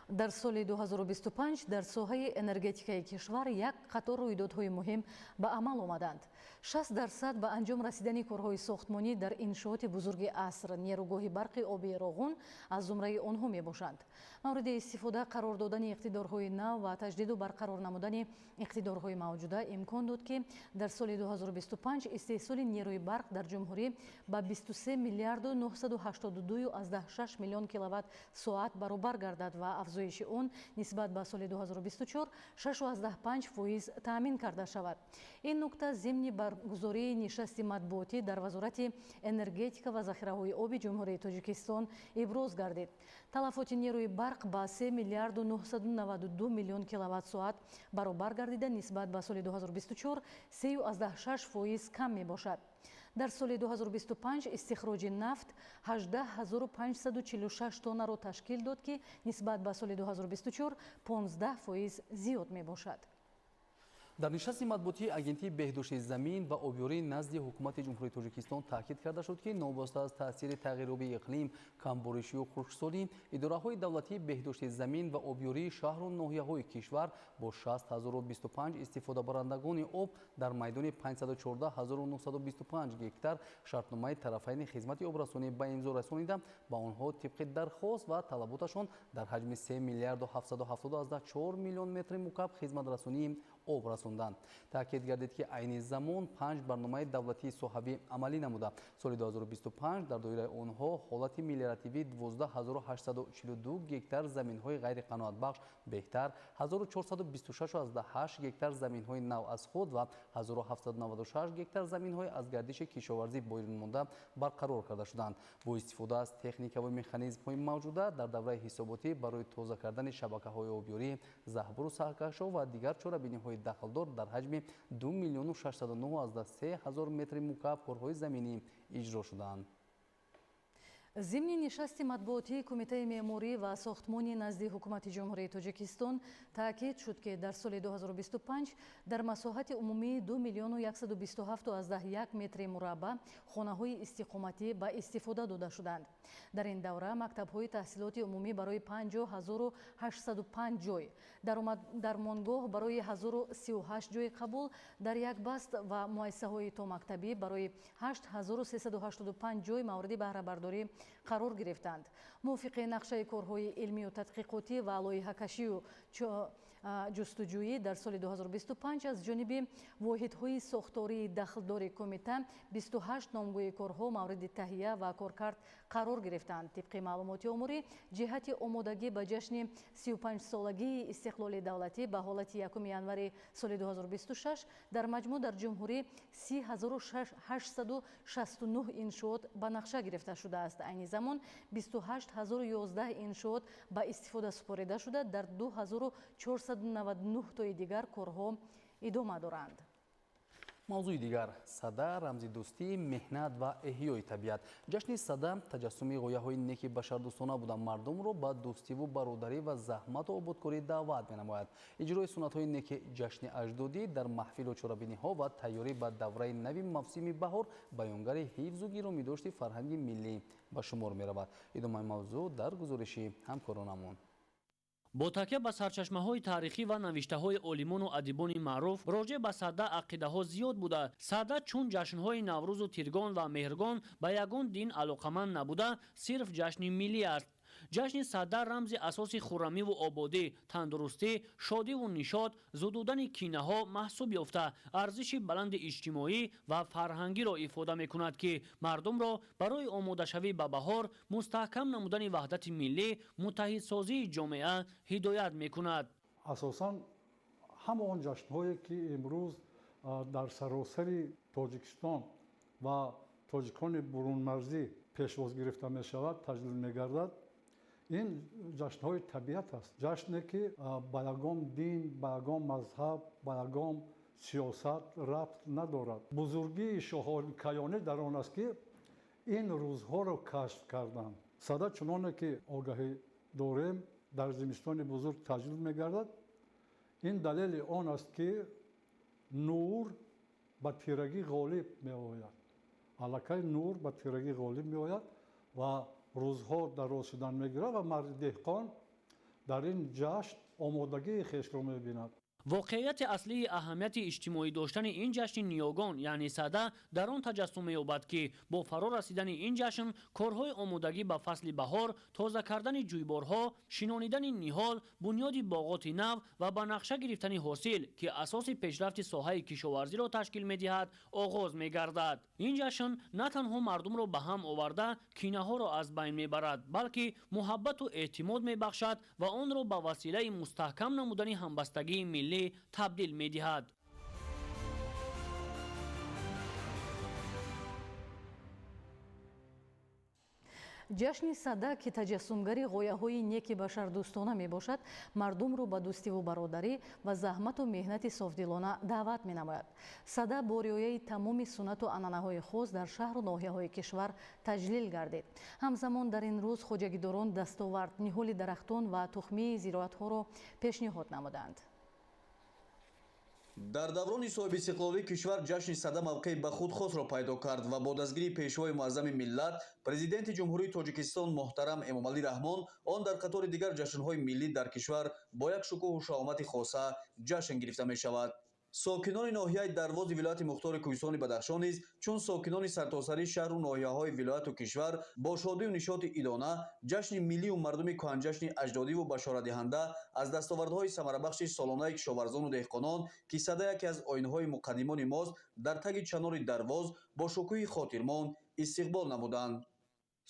Дар соли 2025 дар соҳаи энергетикаи кишвар як қатор рӯйдодҳои муҳим ба амал омаданд. 60% ба анҷом расидани корҳои сохтмонӣ дар иншооти бузурги аср нерӯгоҳи барқи обии Роғун аз зумраи онҳо мебошанд. Мавриди истифода қарор додани иқтидорҳои нав ва таҷдиду барқарор намудани иқтидорҳои мавҷуда имкон дод, ки дар соли 2025 истеҳсоли нерӯи барқ дар ҷумҳурӣ ба 23 миллиарду 982,6 миллион киловатт соат баробар гардад ва афзоиши он нисбат ба соли 2024 6,5% таъмин карда шавад. Ин нукта зимни баргузории нишасти матбуотӣ дар Вазорати энергетика ва захираҳои оби Ҷумҳурии Тоҷикистон иброз гардид. Талафоти нерӯи барқ ба 3 миллиарду 992 миллион киловатт соат баробар гардида нисбат ба соли 2024 3,6% кам мебошад. Дар соли 2025 истихроҷи нафт 18546 тоннаро ташкил дод, ки нисбат ба соли 2024 15% зиёд мебошад. Дар нишасти матбуотии Агентии беҳдошти замин ва обёрӣ назди Ҳукумати Ҷумҳурии Тоҷикистон таъкид карда шуд, ки новобаста аз таъсири тағйирёбии иқлим, камборишию хушксолӣ, идораҳои давлатии беҳдошти замин ва обёрии шаҳру ноҳияҳои кишвар бо 60 025 истифодабарандагони об дар майдони 514 925 гектар шартномаи тарафайни хизмати обрасонӣ ба имзо расонида, ба онҳо тибқи дархост ва талаботашон дар ҳаҷми 3 миллиарду 774 миллион метри мукаб хизматрасонии об расонданд. Таъкид гардид, ки айни замон панҷ барномаи давлатии соҳавӣ амалӣ намуда, соли 2025 дар доираи онҳо ҳолати мелиоративии 12 842 гектар заминҳои ғайриқаноатбахш беҳтар, 1426,8 гектар заминҳои нав аз худ ва 1796 гектар заминҳои аз гардиши кишоварзӣ берун монда барқарор карда шуданд. Бо истифода аз техникаву механизмҳои мавҷуда дар давраи ҳисоботӣ барои тоза кардани шабакаҳои обёрӣ, заҳбуру саҳкашҳо ва дигар чорабиниҳои дахлдор дар ҳаҷми 2 миллиону 609,3 ҳазор метри мукааб корҳои заминӣ иҷро шуданд. Зимни нишасти матбуотии Кумитаи меъморӣ ва сохтмони назди Ҳукумати Ҷумҳурии Тоҷикистон таъкид шуд, ки дар соли 2025 дар масоҳати умумии 2 миллиону 127,1 метри мураббаъ хонаҳои истиқоматӣ ба истифода дода шуданд. Дар ин давра мактабҳои таҳсилоти умумӣ барои 50 805 ҷой, дармонгоҳ барои 1038 ҷойи қабул дар як баст ва муассисаҳои томактабӣ барои 8385 ҷой мавриди баҳрабардорӣ қарор гирифтанд. Мувофиқи нақшаи корҳои илмию тадқиқотӣ ва лоиҳакашию ҷустуҷӯӣ дар соли 2025 аз ҷониби воҳидҳои сохтории дахлдори кумита 28 номгӯи корҳо мавриди таҳия ва коркард қарор гирифтанд. Тибқи маълумоти оморӣ, ҷиҳати омодагӣ ба ҷашни 35-солагии истиқлоли давлатӣ ба ҳолати 1 январи соли 2026 дар маҷмӯъ дар ҷумҳурӣ 30 869 иншоот ба нақша гирифта шудааст. Айни замон 28 011 иншоот ба истифода супорида шуда, дар 2499 тои дигар корҳо идома доранд. Мавзӯи дигар: Сада, рамзи дӯстӣ, меҳнат ва эҳёи табиат. Ҷашни Сада таҷассуми ғояҳои неки башардӯстона буда, мардумро ба дӯстиву бародарӣ ва заҳмату ободкорӣ даъват менамояд. Иҷрои суннатҳои неки ҷашни аҷдодӣ дар маҳфилу чорабиниҳо ва тайёрӣ ба давраи нави мавсими баҳор баёнгари ҳифзу гиромидошти фарҳанги миллӣ ба шумор меравад. Идомаи мавзӯъ дар гузориши ҳамкоронамон. Бо такя ба сарчашмаҳои таърихӣ ва навиштаҳои олимону адибони маъруф, роҷеъ ба Сада ақидаҳо зиёд буда, Сада чун ҷашнҳои Наврӯзу Тиргон ва Меҳргон ба ягон дин алоқаманд набуда, сирф ҷашни миллӣ аст. Ҷашни Сада рамзи асоси хуррамиву ободӣ, тандурустӣ, шодиву нишот, зудудани кинаҳо маҳсуб ёфта, арзиши баланди иҷтимоӣ ва фарҳангиро ифода мекунад, ки мардумро барои омодашавӣ ба баҳор, мустаҳкам намудани ваҳдати миллӣ, муттаҳидсозии ҷомеа ҳидоят мекунад. Асосан ҳама он ҷашнҳое, ки имрӯз дар саросари Тоҷикистон ва тоҷикони бурунмарзӣ пешвоз гирифта мешавад, таҷлил мегардад, ин ҷашнҳои табиат аст. Ҷашне, ки ба ягон дин, ба ягон мазҳаб, ба ягон сиёсат рабт надорад. Бузургии шоҳони каёнӣ дар он аст, ки ин рӯзҳоро кашф карданд. Сада чуноне ки огаҳӣ дорем, дар зимистони бузург таҷлил мегардад. Ин далели он аст, ки нур ба тирагӣ ғолиб меояд. Аллакай нур ба тирагӣ ғолиб меояд ва рӯзҳо дароз шудан мегирад ва марди деҳқон дар ин ҷашн омодагии хешро мебинад. Воқеияти аслии аҳамияти иҷтимоӣ доштани ин ҷашни ниёгон, яъне Сада, дар он таҷассум меёбад, ки бо фаро расидани ин ҷашн корҳои омодагӣ ба фасли баҳор, тоза кардани ҷӯйборҳо, шинонидани ниҳол, бунёди боғоти нав ва ба нақша гирифтани ҳосил, ки асоси пешрафти соҳаи кишоварзиро ташкил медиҳад, оғоз мегардад. Ин ҷашн на танҳо мардумро ба ҳам оварда, кинаҳоро аз байн мебарад, балки муҳаббату эътимод мебахшад ва онро ба василаи мустаҳкам намудани ҳамбастагии миллӣ табдил медиҳад. Ҷашни Сада, ки таҷассумгари ғояҳои неки башардӯстона мебошад, мардумро ба дӯстиву бародарӣ ва заҳмату меҳнати софдилона даъват менамояд. Сада бо риояи тамоми суннату анъанаҳои хос дар шаҳру ноҳияҳои кишвар таҷлил гардид. Ҳамзамон дар ин рӯз хоҷагидорон дастовард, ниҳоли дарахтон ва тухмии зироатҳоро пешниҳод намуданд. Дар даврони соҳибистиқлолии кишвар ҷашни Сада мавқеи ба худ хосро пайдо кард ва бо дастгирии пешвои муаззами миллат, президенти Ҷумҳурии Тоҷикистон муҳтарам Эмомалӣ Раҳмон, он дар қатори дигар ҷашнҳои миллӣ дар кишвар бо як шукӯҳу шаҳомати хоса ҷашн гирифта мешавад. Сокинони ноҳияи Дарвози вилояти мухтори Кӯҳистони Бадахшон низ чун сокинони сартосарии шаҳру ноҳияҳои вилояту кишвар бо шодию нишоти идона ҷашни миллию мардуми кӯҳанҷашни аҷдодиву башоратдиҳанда аз дастовардҳои самарабахши солонаи кишоварзону деҳқонон, ки Сада яке аз оинҳои муқаддимони мост, дар таги чанори Дарвоз бо шукӯҳи хотирмон истиқбол намуданд.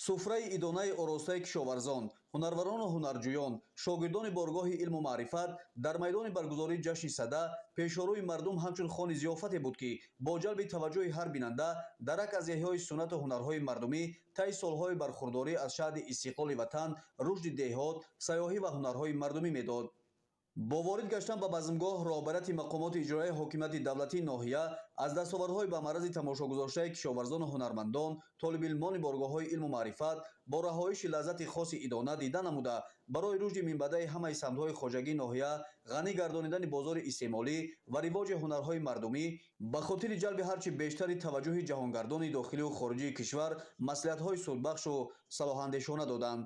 Суфраи идонаи оростаи кишоварзон, ҳунарварону ҳунарҷӯён, шогирдони боргоҳи илму маърифат дар майдони баргузории ҷашни Сада пешорӯи мардум ҳамчун хони зиёфате буд, ки бо ҷалби таваҷҷӯҳи ҳар бинанда дарак аз эҳёи суннату ҳунарҳои мардумӣ таи солҳои бархурдорӣ аз шаҳди истиқлоли ватан, рушди деҳот, сайёҳӣ ва ҳунарҳои мардумӣ медод. Бо ворид гаштан ба базмгоҳ роҳбарияти мақомоти иҷроияи ҳокимияти давлатии ноҳия аз дастовардҳои ба маррази тамошогузоштаи кишоварзону ҳунармандон, толибилмони боргоҳҳои илму маърифат бо раҳоиши лаззати хоси идона дида намуда, барои рушди минбаъдаи ҳамаи самтҳои хоҷагии ноҳия, ғанӣ гардонидани бозори истеъмолӣ ва ривоҷи ҳунарҳои мардумӣ, ба хотири ҷалби ҳарчи бештари таваҷҷӯҳи ҷаҳонгардони дохилию хориҷии кишвар маслиҳатҳои судбахшу салоҳандешона доданд.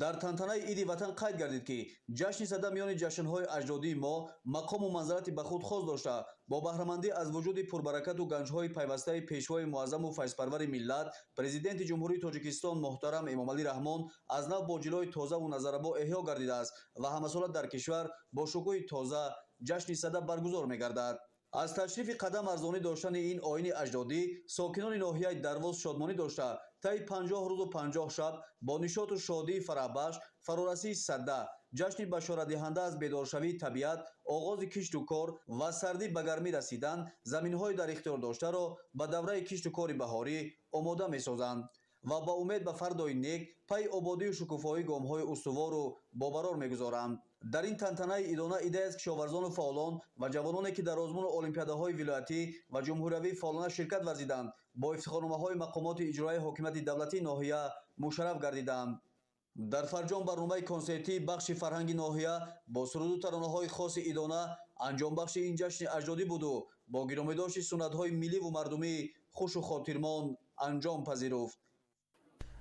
Дар тантанаи иди ватан қайд гардид, ки ҷашни Сада миёни ҷашнҳои аҷдодии мо мақому манзалати ба худ хос дошта, бо баҳрамандӣ аз вуҷуди пурбаракату ганҷҳои пайвастаи пешвои муаззаму файзпарвари миллат, президенти Ҷумҳурии Тоҷикистон муҳтарам Эмомалӣ Раҳмон аз нав бо ҷилои тозаву назарабо эҳё гардидааст ва ҳамасола дар кишвар бо шукӯҳи тоза ҷашни Сада баргузор мегардад. Аз ташрифи қадам арзонӣ доштани ин оини аҷдодӣ сокинони ноҳияи Дарвоз шодмонӣ дошта, таи 50 рӯзу 50 шаб бо нишоту шодии фараҳбахш фарорасии Сада, ҷашни башоратдиҳанда аз бедоршавии табиат, оғози кишту кор ва сардӣ ба гармӣ расидан, заминҳои дар ихтиёр доштаро ба давраи кишту кори баҳорӣ омода месозанд ва ба умед ба фардои нек пайи ободию шукуфоии гомҳои устувору бобарор мегузоранд. Дар ин тантанаи идона идае аз кишоварзону фаъолон ва ҷавононе, ки дар озмуну олимпиадаҳои вилоятӣ ва ҷумҳуриявӣ фаъолона ширкат варзиданд, бо ифтихорномаҳои мақомоти иҷроияи ҳокимияти давлатии ноҳия мушарраф гардиданд. Дар фарҷом барномаи консертии бахши фарҳанги ноҳия бо суруду таронаҳои хоси идона анҷомбахши ин ҷашни аҷдодӣ буду бо гиромидошти суннатҳои милливу мардумӣ хушу хотирмон анҷом пазируфт.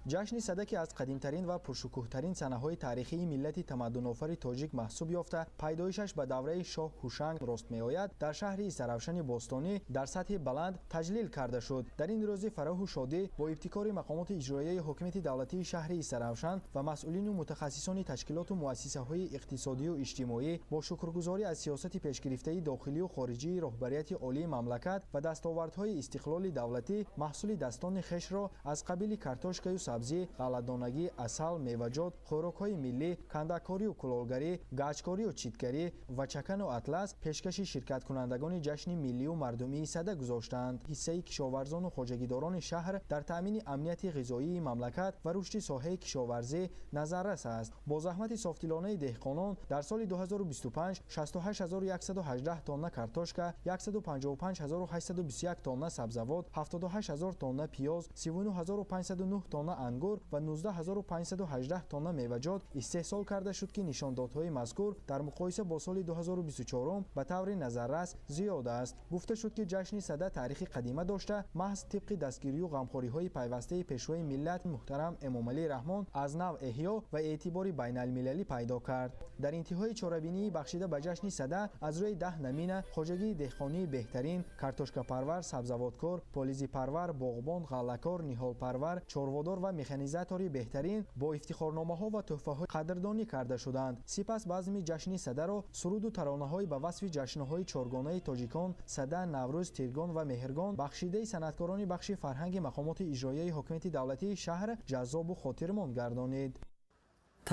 Ҷашни Сада, ки аз қадимтарин ва пуршукӯҳтарин санаҳои таърихии миллати тамаддунофари тоҷик маҳсуб ёфта, пайдоишаш ба давраи шоҳ Ҳушанг рост меояд, дар шаҳри Истаравшани бостонӣ дар сатҳи баланд таҷлил карда шуд. Дар ин рӯзи фароҳу шодӣ бо ибтикори мақомоти иҷроияи ҳокимияти давлатии шаҳри Истаравшан ва масъулину мутахассисони ташкилоту муассисаҳои иқтисодию иҷтимоӣ бо шукргузорӣ аз сиёсати пешгирифтаи дохилию хориҷии роҳбарияти олии мамлакат ва дастовардҳои истиқлоли давлатӣ, маҳсули дастони хешро аз қабили картошкаю сабзӣ, ғалладонагӣ, асал, меваҷот, хӯрокҳои миллӣ, кандакорию кулолгарӣ, гачкорию читгарӣ ва чакану атлас пешкаши ширкаткунандагони ҷашни миллию мардумии Сада гузоштаанд. Ҳиссаи кишоварзону хоҷагидорони шаҳр дар таъмини амнияти ғизоии мамлакат ва рушди соҳаи кишоварзӣ назаррас аст. Бо заҳмати софдилонаи деҳқонон дар соли 2025 68118 тонна картошка, 155821 тонна сабзавот, 78000 тонна пиёз, 39509 тонна ангур ва 19518 тонна меваҷот истеҳсол карда шуд, ки нишондодҳои мазкур дар муқоиса бо соли 2024 ба таври назаррас зиёд аст. Гуфта шуд, ки ҷашни Сада таърихи қадима дошта, маҳз тибқи дастгирию ғамхориҳои пайвастаи пешвои миллат муҳтарам Эмомалӣ Раҳмон аз нав эҳё ва эътибори байналмилалӣ пайдо кард. Дар интиҳои чорабинии бахшида ба ҷашни Сада аз рӯи 10 намина хоҷагии деҳқонии беҳтарин, картошкапарвар, сабзавоткор, полизипарвар, боғбон, ғаллакор, ниҳолпарвар, чорводор ва механизатори беҳтарин бо ифтихорномаҳо ва тӯҳфаҳои қадрдонӣ карда шуданд. Сипас базми ҷашни Садаро суруду таронаҳои ба васфи ҷашнҳои чоргонаи тоҷикон Сада, Наврӯз, Тиргон ва Меҳргон бахшидаи санъаткорони бахши фарҳанги мақомоти иҷроияи ҳокимияти давлатии шаҳр ҷаззобу хотирмон гардонид.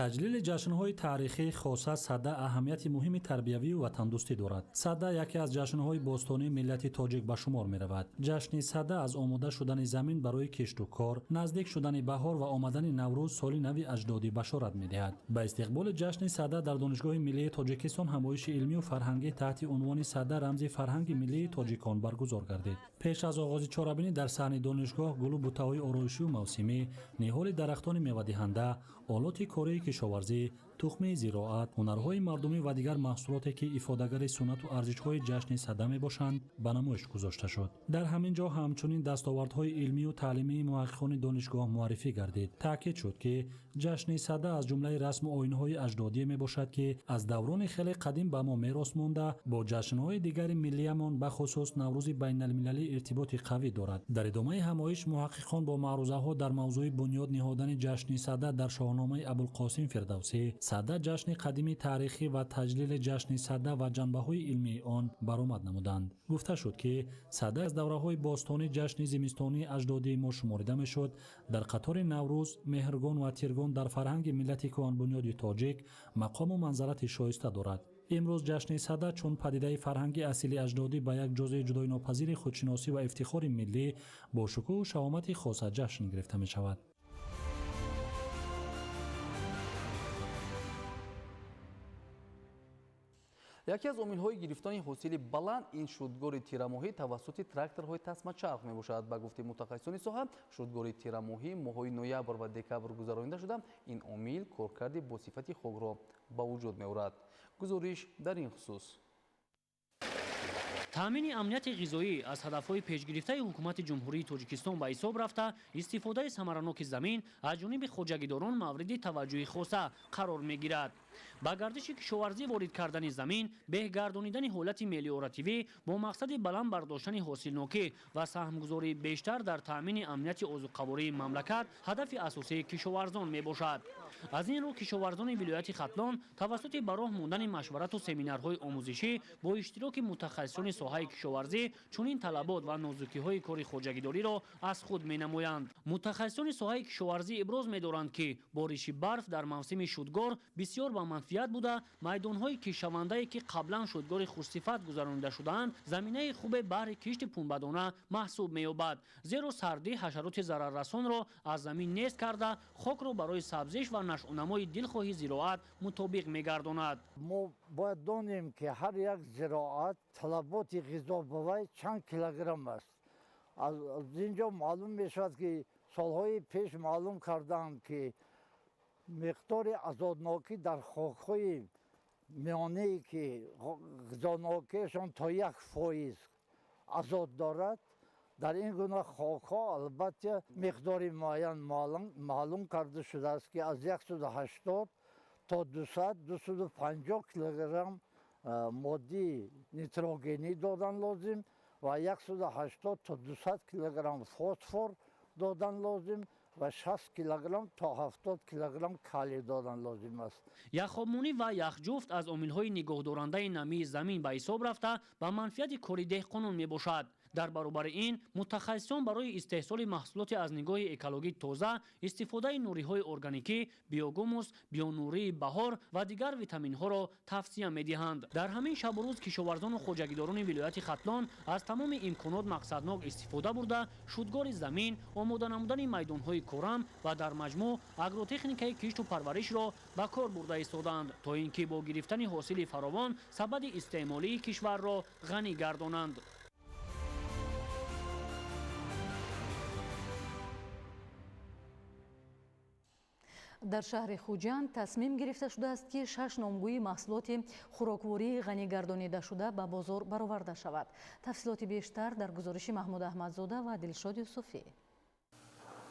Таҷлили ҷашнҳои таърихӣ, хоса Сада, аҳамияти муҳими тарбиявию ватандӯстӣ дорад. Сада яке аз ҷашнҳои бостонии миллати тоҷик ба шумор меравад. Ҷашни Сада аз омода шудани замин барои кишту кор, наздик шудани баҳор ва омадани Наврӯз, соли нави аҷдодӣ башорат медиҳад. Ба истиқболи ҷашни Сада дар Донишгоҳи миллии Тоҷикистон ҳамоиши илмию фарҳангӣ таҳти унвони «Сада рамзи фарҳанги миллии тоҷикон» баргузор гардид. Пеш аз оғози чорабинӣ дар саҳни донишгоҳ гулу бутаҳои ороишию мавсимӣ, ниҳоли дарахтони мевадиҳанда, олоти кории кишоварзӣ, тухмии зироат, ҳунарҳои мардумӣ ва дигар маҳсулоте, ки ифодагари суннату арзишҳои ҷашни Сада мебошанд, ба намоиш гузошта шуд. Дар ҳамин ҷо ҳамчунин дастовардҳои илмию таълимии муҳаққиқони донишгоҳ муаррифӣ гардид. Таъкид шуд, ки ҷашни Сада аз ҷумлаи расму оинҳои аҷдодие мебошад, ки аз даврони хеле қадим ба мо мерос монда, бо ҷашнҳои дигари миллиямон, бахусус Наврӯзи байналмилалӣ, иртиботи қавӣ дорад. Дар идомаи ҳамоиш муҳаққиқон бо маърузаҳо дар мавзӯи бунёд ниҳодани ҷашни Сада дар шоҳномаи Абулқосим Фирдавсӣ, Сада ҷашни қадими таърихӣ ва таҷлили ҷашни Сада ва ҷанбаҳои илмии он баромад намуданд. Гуфта шуд, ки Сада аз давраҳои бостонӣ ҷашни зимистонии аҷдодии мо шуморида мешуд. Дар қатори Наврӯз, Меҳргон ва Тиргон дар фарҳанги миллати кӯҳанбунёди тоҷик мақому манзалати шоиста дорад. Имрӯз ҷашни Сада чун падидаи фарҳанги асили аҷдодӣ ба як ҷузъи ҷудоинопазири худшиносӣ ва ифтихори миллӣ бо шукӯҳу шаҳомати хоса ҷашн гирифта мешавад. Яке аз омилҳои гирифтани ҳосили баланд ин шудгори тирамоҳӣ тавассути тракторҳои тасмачарх мебошад. Ба гуфти мутахассисони соҳа, шудгори тирамоҳӣ моҳҳои ноябр ва декабр гузаронида шуда, ин омил коркарди бо сифати хокро ба вуҷуд меорад. Гузориш дар ин хусус. Таъмини амнияти ғизоӣ аз ҳадафҳои пешгирифтаи ҳукумати Ҷумҳурии Тоҷикистон ба ҳисоб рафта, истифодаи самараноки замин аз ҷониби хоҷагидорон мавриди таваҷҷӯҳи хоса қарор мегирад. Ба гардиши кишоварзӣ ворид кардани замин, беҳгардонидани ҳолати мелиоративӣ бо мақсади баланд бардоштани ҳосилнокӣ ва саҳмгузории бештар дар таъмини амнияти озуқавории мамлакат ҳадафи асосии кишоварзон мебошад. Аз ин рӯ кишоварзони вилояти Хатлон тавассути ба роҳ мондани машварату семинарҳои омӯзишӣ бо иштироки мутахассисони соҳаи кишоварзӣ чунин талабот ва нозукиҳои кори хоҷагидориро аз худ менамоянд. Мутахассисони соҳаи кишоварзӣ иброз медоранд, ки бориши барф дар мавсими шудгор бисёр ба манфиат буда, майдонҳои кишавандае, ки қаблан шудгори хушсифат гузаронида шудаанд, заминаи хубе баҳри кишти пунбадона маҳсуб меёбад, зеро сардӣ ҳашароти зараррасонро аз замин нест карда, хокро барои сабзиш ва нашъунамои дилхоҳи зироат мутобиқ мегардонад. Мо бояд донем, ки ҳар як зироат талаботи ғизо ба вай чанд килограмм аст. Аз ин ҷо маълум мешавад, ки солҳои пеш маълум карданд, ки миқдори азотнокӣ дар хокҳои миёнае, ки ғизонокиашон то 1% азот дорад, Дар ин гуна хокҳо албатта миқдори муайян маълум карда шудааст, ки аз 180 то 200-250 килограмм моддии нитрогенӣ додан лозим ва 180 то 200 килограмм фосфор додан лозим ва 60 килограмм то 70 килограмм калий додан лозим аст. Яхобмонӣ ва яхҷуфт аз омилҳои нигоҳдорандаи намии замин ба ҳисоб рафта ба манфиати кори деҳқонон мебошад. Дар баробари ин мутахассисон барои истеҳсоли маҳсулоти аз нигоҳи экологӣ тоза истифодаи нуриҳои органикӣ, биогумус, бионурии баҳор ва дигар витаминҳоро тавсия медиҳанд. Дар ҳамин шабу рӯз кишоварзону хоҷагидорони вилояти Хатлон аз тамоми имконот мақсаднок истифода бурда, шудгори замин, омода намудани майдонҳои корам ва дар маҷмӯъ агротехникаи кишту парваришро ба кор бурда истодаанд, то ин ки бо гирифтани ҳосили фаровон сабади истеъмолии кишварро ғанӣ гардонанд. Дар шаҳри Хуҷанд тасмим гирифта шудааст, ки 6 номгӯи маҳсулоти хӯроквории ғанигардонидашуда ба бозор бароварда шавад. Тафсилоти бештар дар гузориши Маҳмуд Аҳмадзода ва Дилшод Юсуфӣ.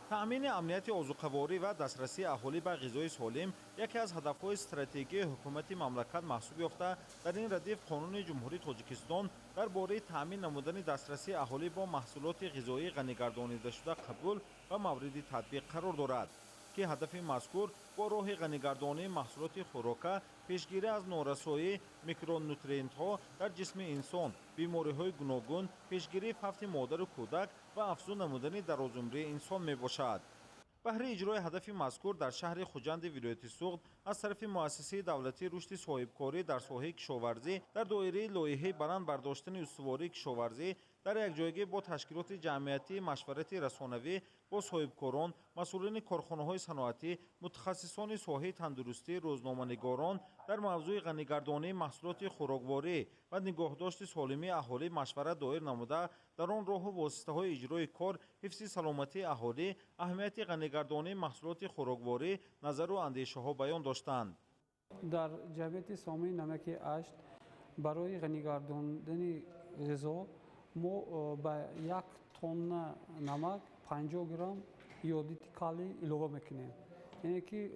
Таъмини амнияти озуқаворӣ ва дастрасии аҳолӣ ба ғизои солим яке аз ҳадафҳои стратегии ҳукумати мамлакат маҳсуб ёфта, дар ин радиф Қонуни Ҷумҳурии Тоҷикистон дар бораи таъмин намудани дастрасии аҳолӣ бо маҳсулоти ғизоии ғанигардонидашуда қабул ва мавриди татбиқ қарор дорад, ки ҳадафи мазкур бо роҳи ғанигардонии маҳсулоти хӯрока пешгирӣ аз норасоии микронутриентҳо дар ҷисми инсон, бемориҳои гуногун, пешгирии фавти модару кӯдак ва афзун намудани дарозумрии инсон мебошад. Баҳри иҷрои ҳадафи мазкур дар шаҳри Хуҷанди вилояти Суғд аз тарафи муассисаи давлатии рушди соҳибкорӣ дар соҳаи кишоварзӣ дар доираи лоиҳаи баланд бардоштани устувории кишоварзӣ дар якҷоягӣ бо ташкилоти ҷамъиятии машварати расонавӣ бо соҳибкорон, масъулини корхонаҳои саноатӣ, мутахассисони соҳаи тандурустӣ, рӯзноманигорон дар мавзӯи ғанигардонии маҳсулоти хӯрокворӣ ва нигоҳдошти солимии аҳолӣ машварат доир намуда, дар он роҳу воситаҳои иҷрои кор, ҳифзи саломатии аҳолӣ, аҳамияти ғанигардонии маҳсулоти хӯрокворӣ назару андешаҳо баён доштанд. Дар ҷамъияти сомии намаки ашт барои ғанигардондани ғизо мо ба 1 тонна намак 50 грамм йодити калий илова мекунем. Яъне ки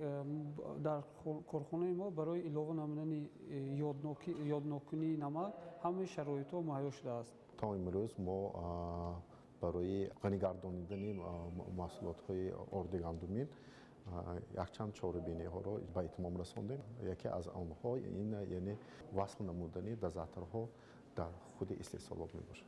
дар корхонаи мо барои илова намудани йоднокунии намак ҳамаи шароитҳо муҳайё шудааст. То имрӯз мо барои ғанигардонидани маҳсулотҳои орди гандумин якчанд чорабиниҳоро ба итмом расондем. Яке аз онҳо ин яъне васл намудани дозаторҳо дар худи истеҳсолот мебошад.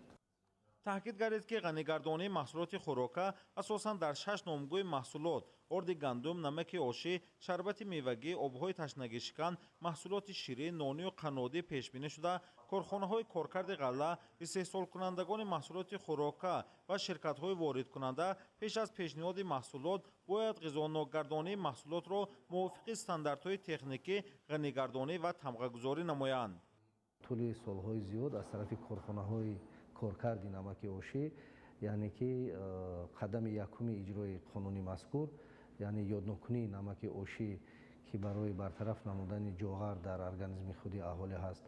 Таъкид гардид, ки ғанигардонии маҳсулоти хӯрока асосан дар 6 номгӯи маҳсулот орди гандум, намаки ошӣ, шарбати мевагӣ, обҳои ташнагишикан, маҳсулоти ширин, нонию қаннодӣ пешбинӣ шуда, корхонаҳои коркарди ғалла, истеҳсолкунандагони маҳсулоти хӯрока ва ширкатҳои воридкунанда пеш аз пешниҳоди маҳсулот бояд ғизонокгардонии маҳсулотро мувофиқи стандартҳои техникӣ ғанигардонӣ ва тамғагузорӣ намоянд. Тӯли солҳои зиёд аз тарафи корхонаҳои коркарди намаки ошӣ, яъне ки қадами якуми иҷрои қонуни мазкур, яъне ёднокунии намаки ошӣ, ки барои бартараф намудани ҷоғар дар организми худи аҳолӣ ҳаст,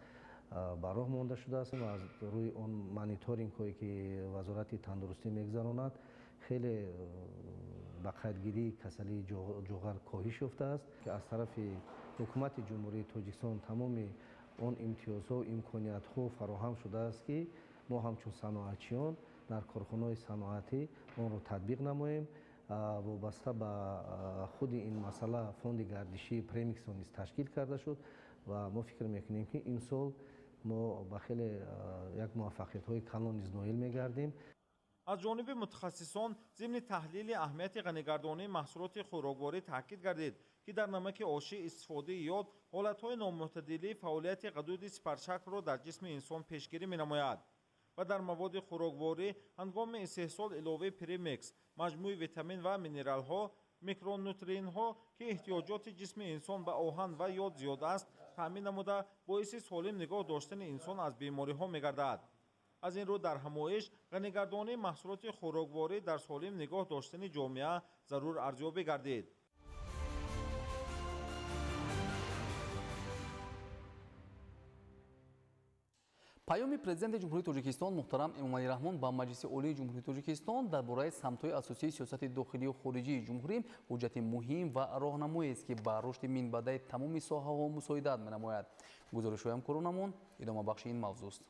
ба роҳ монда шудааст ва аз рӯи он мониторингҳое ки Вазорати тандурустӣ мегузаронад, хеле ба қайдгирии касалии ҷоғар коҳиш ёфтааст, ки аз тарафи ҳукумати Ҷумҳурии Тоҷикистон тамоми он имтиёзҳо, имкониятҳо фароҳам шудааст, ки мо ҳамчун саноатчиён дар корхонаҳои саноатӣ онро татбиқ намоем. Вобаста ба худи ин масъала фонди гардишии премиксо низ ташкил карда шуд ва мо фикр мекунем, ки имсол мо ба хеле як муваффақиятҳои калон низ ноил мегардем. Аз ҷониби мутахассисон зимни таҳлили аҳамияти ғанигардонии маҳсулоти хӯрокворӣ таъкид гардид, ки дар намаки ошӣ истифодаи йод ҳолатҳои номӯътадилии фаъолияти ғадуди сипаршаклро дар ҷисми инсон пешгирӣ менамояд ва дар маводи хӯрокворӣ ҳангоми истеҳсол иловаи премикс, маҷмӯи витамин ва минералҳо, микронутриентҳо, ки эҳтиёҷоти ҷисми инсон ба оҳан ва йод зиёд аст, таъмин намуда боиси солим нигоҳ доштани инсон аз бемориҳо мегардад. Аз ин рӯ дар ҳамоиш ғанигардонии маҳсулоти хӯрокворӣ дар солим нигоҳ доштани ҷомеа зарур арзёбӣ гардид. Паёми Президенти Ҷумҳурии Тоҷикистон муҳтарам Эмомалӣ Раҳмон ба Маҷлиси Олии Ҷумҳурии Тоҷикистон дар бораи самтҳои асосии сиёсати дохилию хориҷии ҷумҳурӣ ҳуҷҷати муҳим ва роҳнамоест, ки ба рушди минбаъдаи тамоми соҳаҳо мусоидат менамояд. Гузоришҳои ҳамкоронамон идомабахши ин мавзӯст.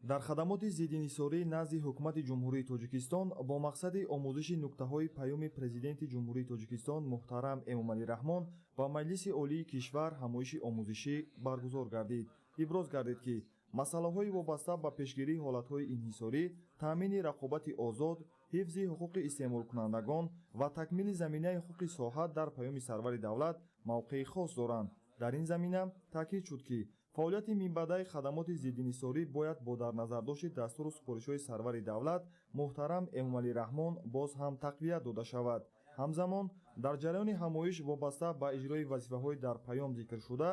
Дар хадамоти зиддиинҳисорӣ назди Ҳукумати Ҷумҳурии Тоҷикистон бо мақсади омӯзиши нуктаҳои Паёми Президенти Ҷумҳурии Тоҷикистон муҳтарам Эмомалӣ Раҳмон ба Маҷлиси Олии кишвар ҳамоиши омӯзишӣ баргузор гардид. Иброз гардид, ки масъалаҳои вобаста ба пешгирии ҳолатҳои инҳисорӣ, таъмини рақобати озод, ҳифзи ҳуқуқи истеъмолкунандагон ва такмили заминаи ҳуқуқи соҳа дар Паёми сарвари давлат мавқеи хос доранд. Дар ин замина таъкид шуд, ки фаъолияти минбаъдаи хадамоти зиддиинҳисорӣ бояд бо дар назардошти дастуру супоришҳои сарвари давлат муҳтарам Эмомалӣ Раҳмон боз ҳам тақвият дода шавад. Ҳамзамон дар ҷараёни ҳамоиш вобаста ба иҷрои вазифаҳои дар паём зикршуда,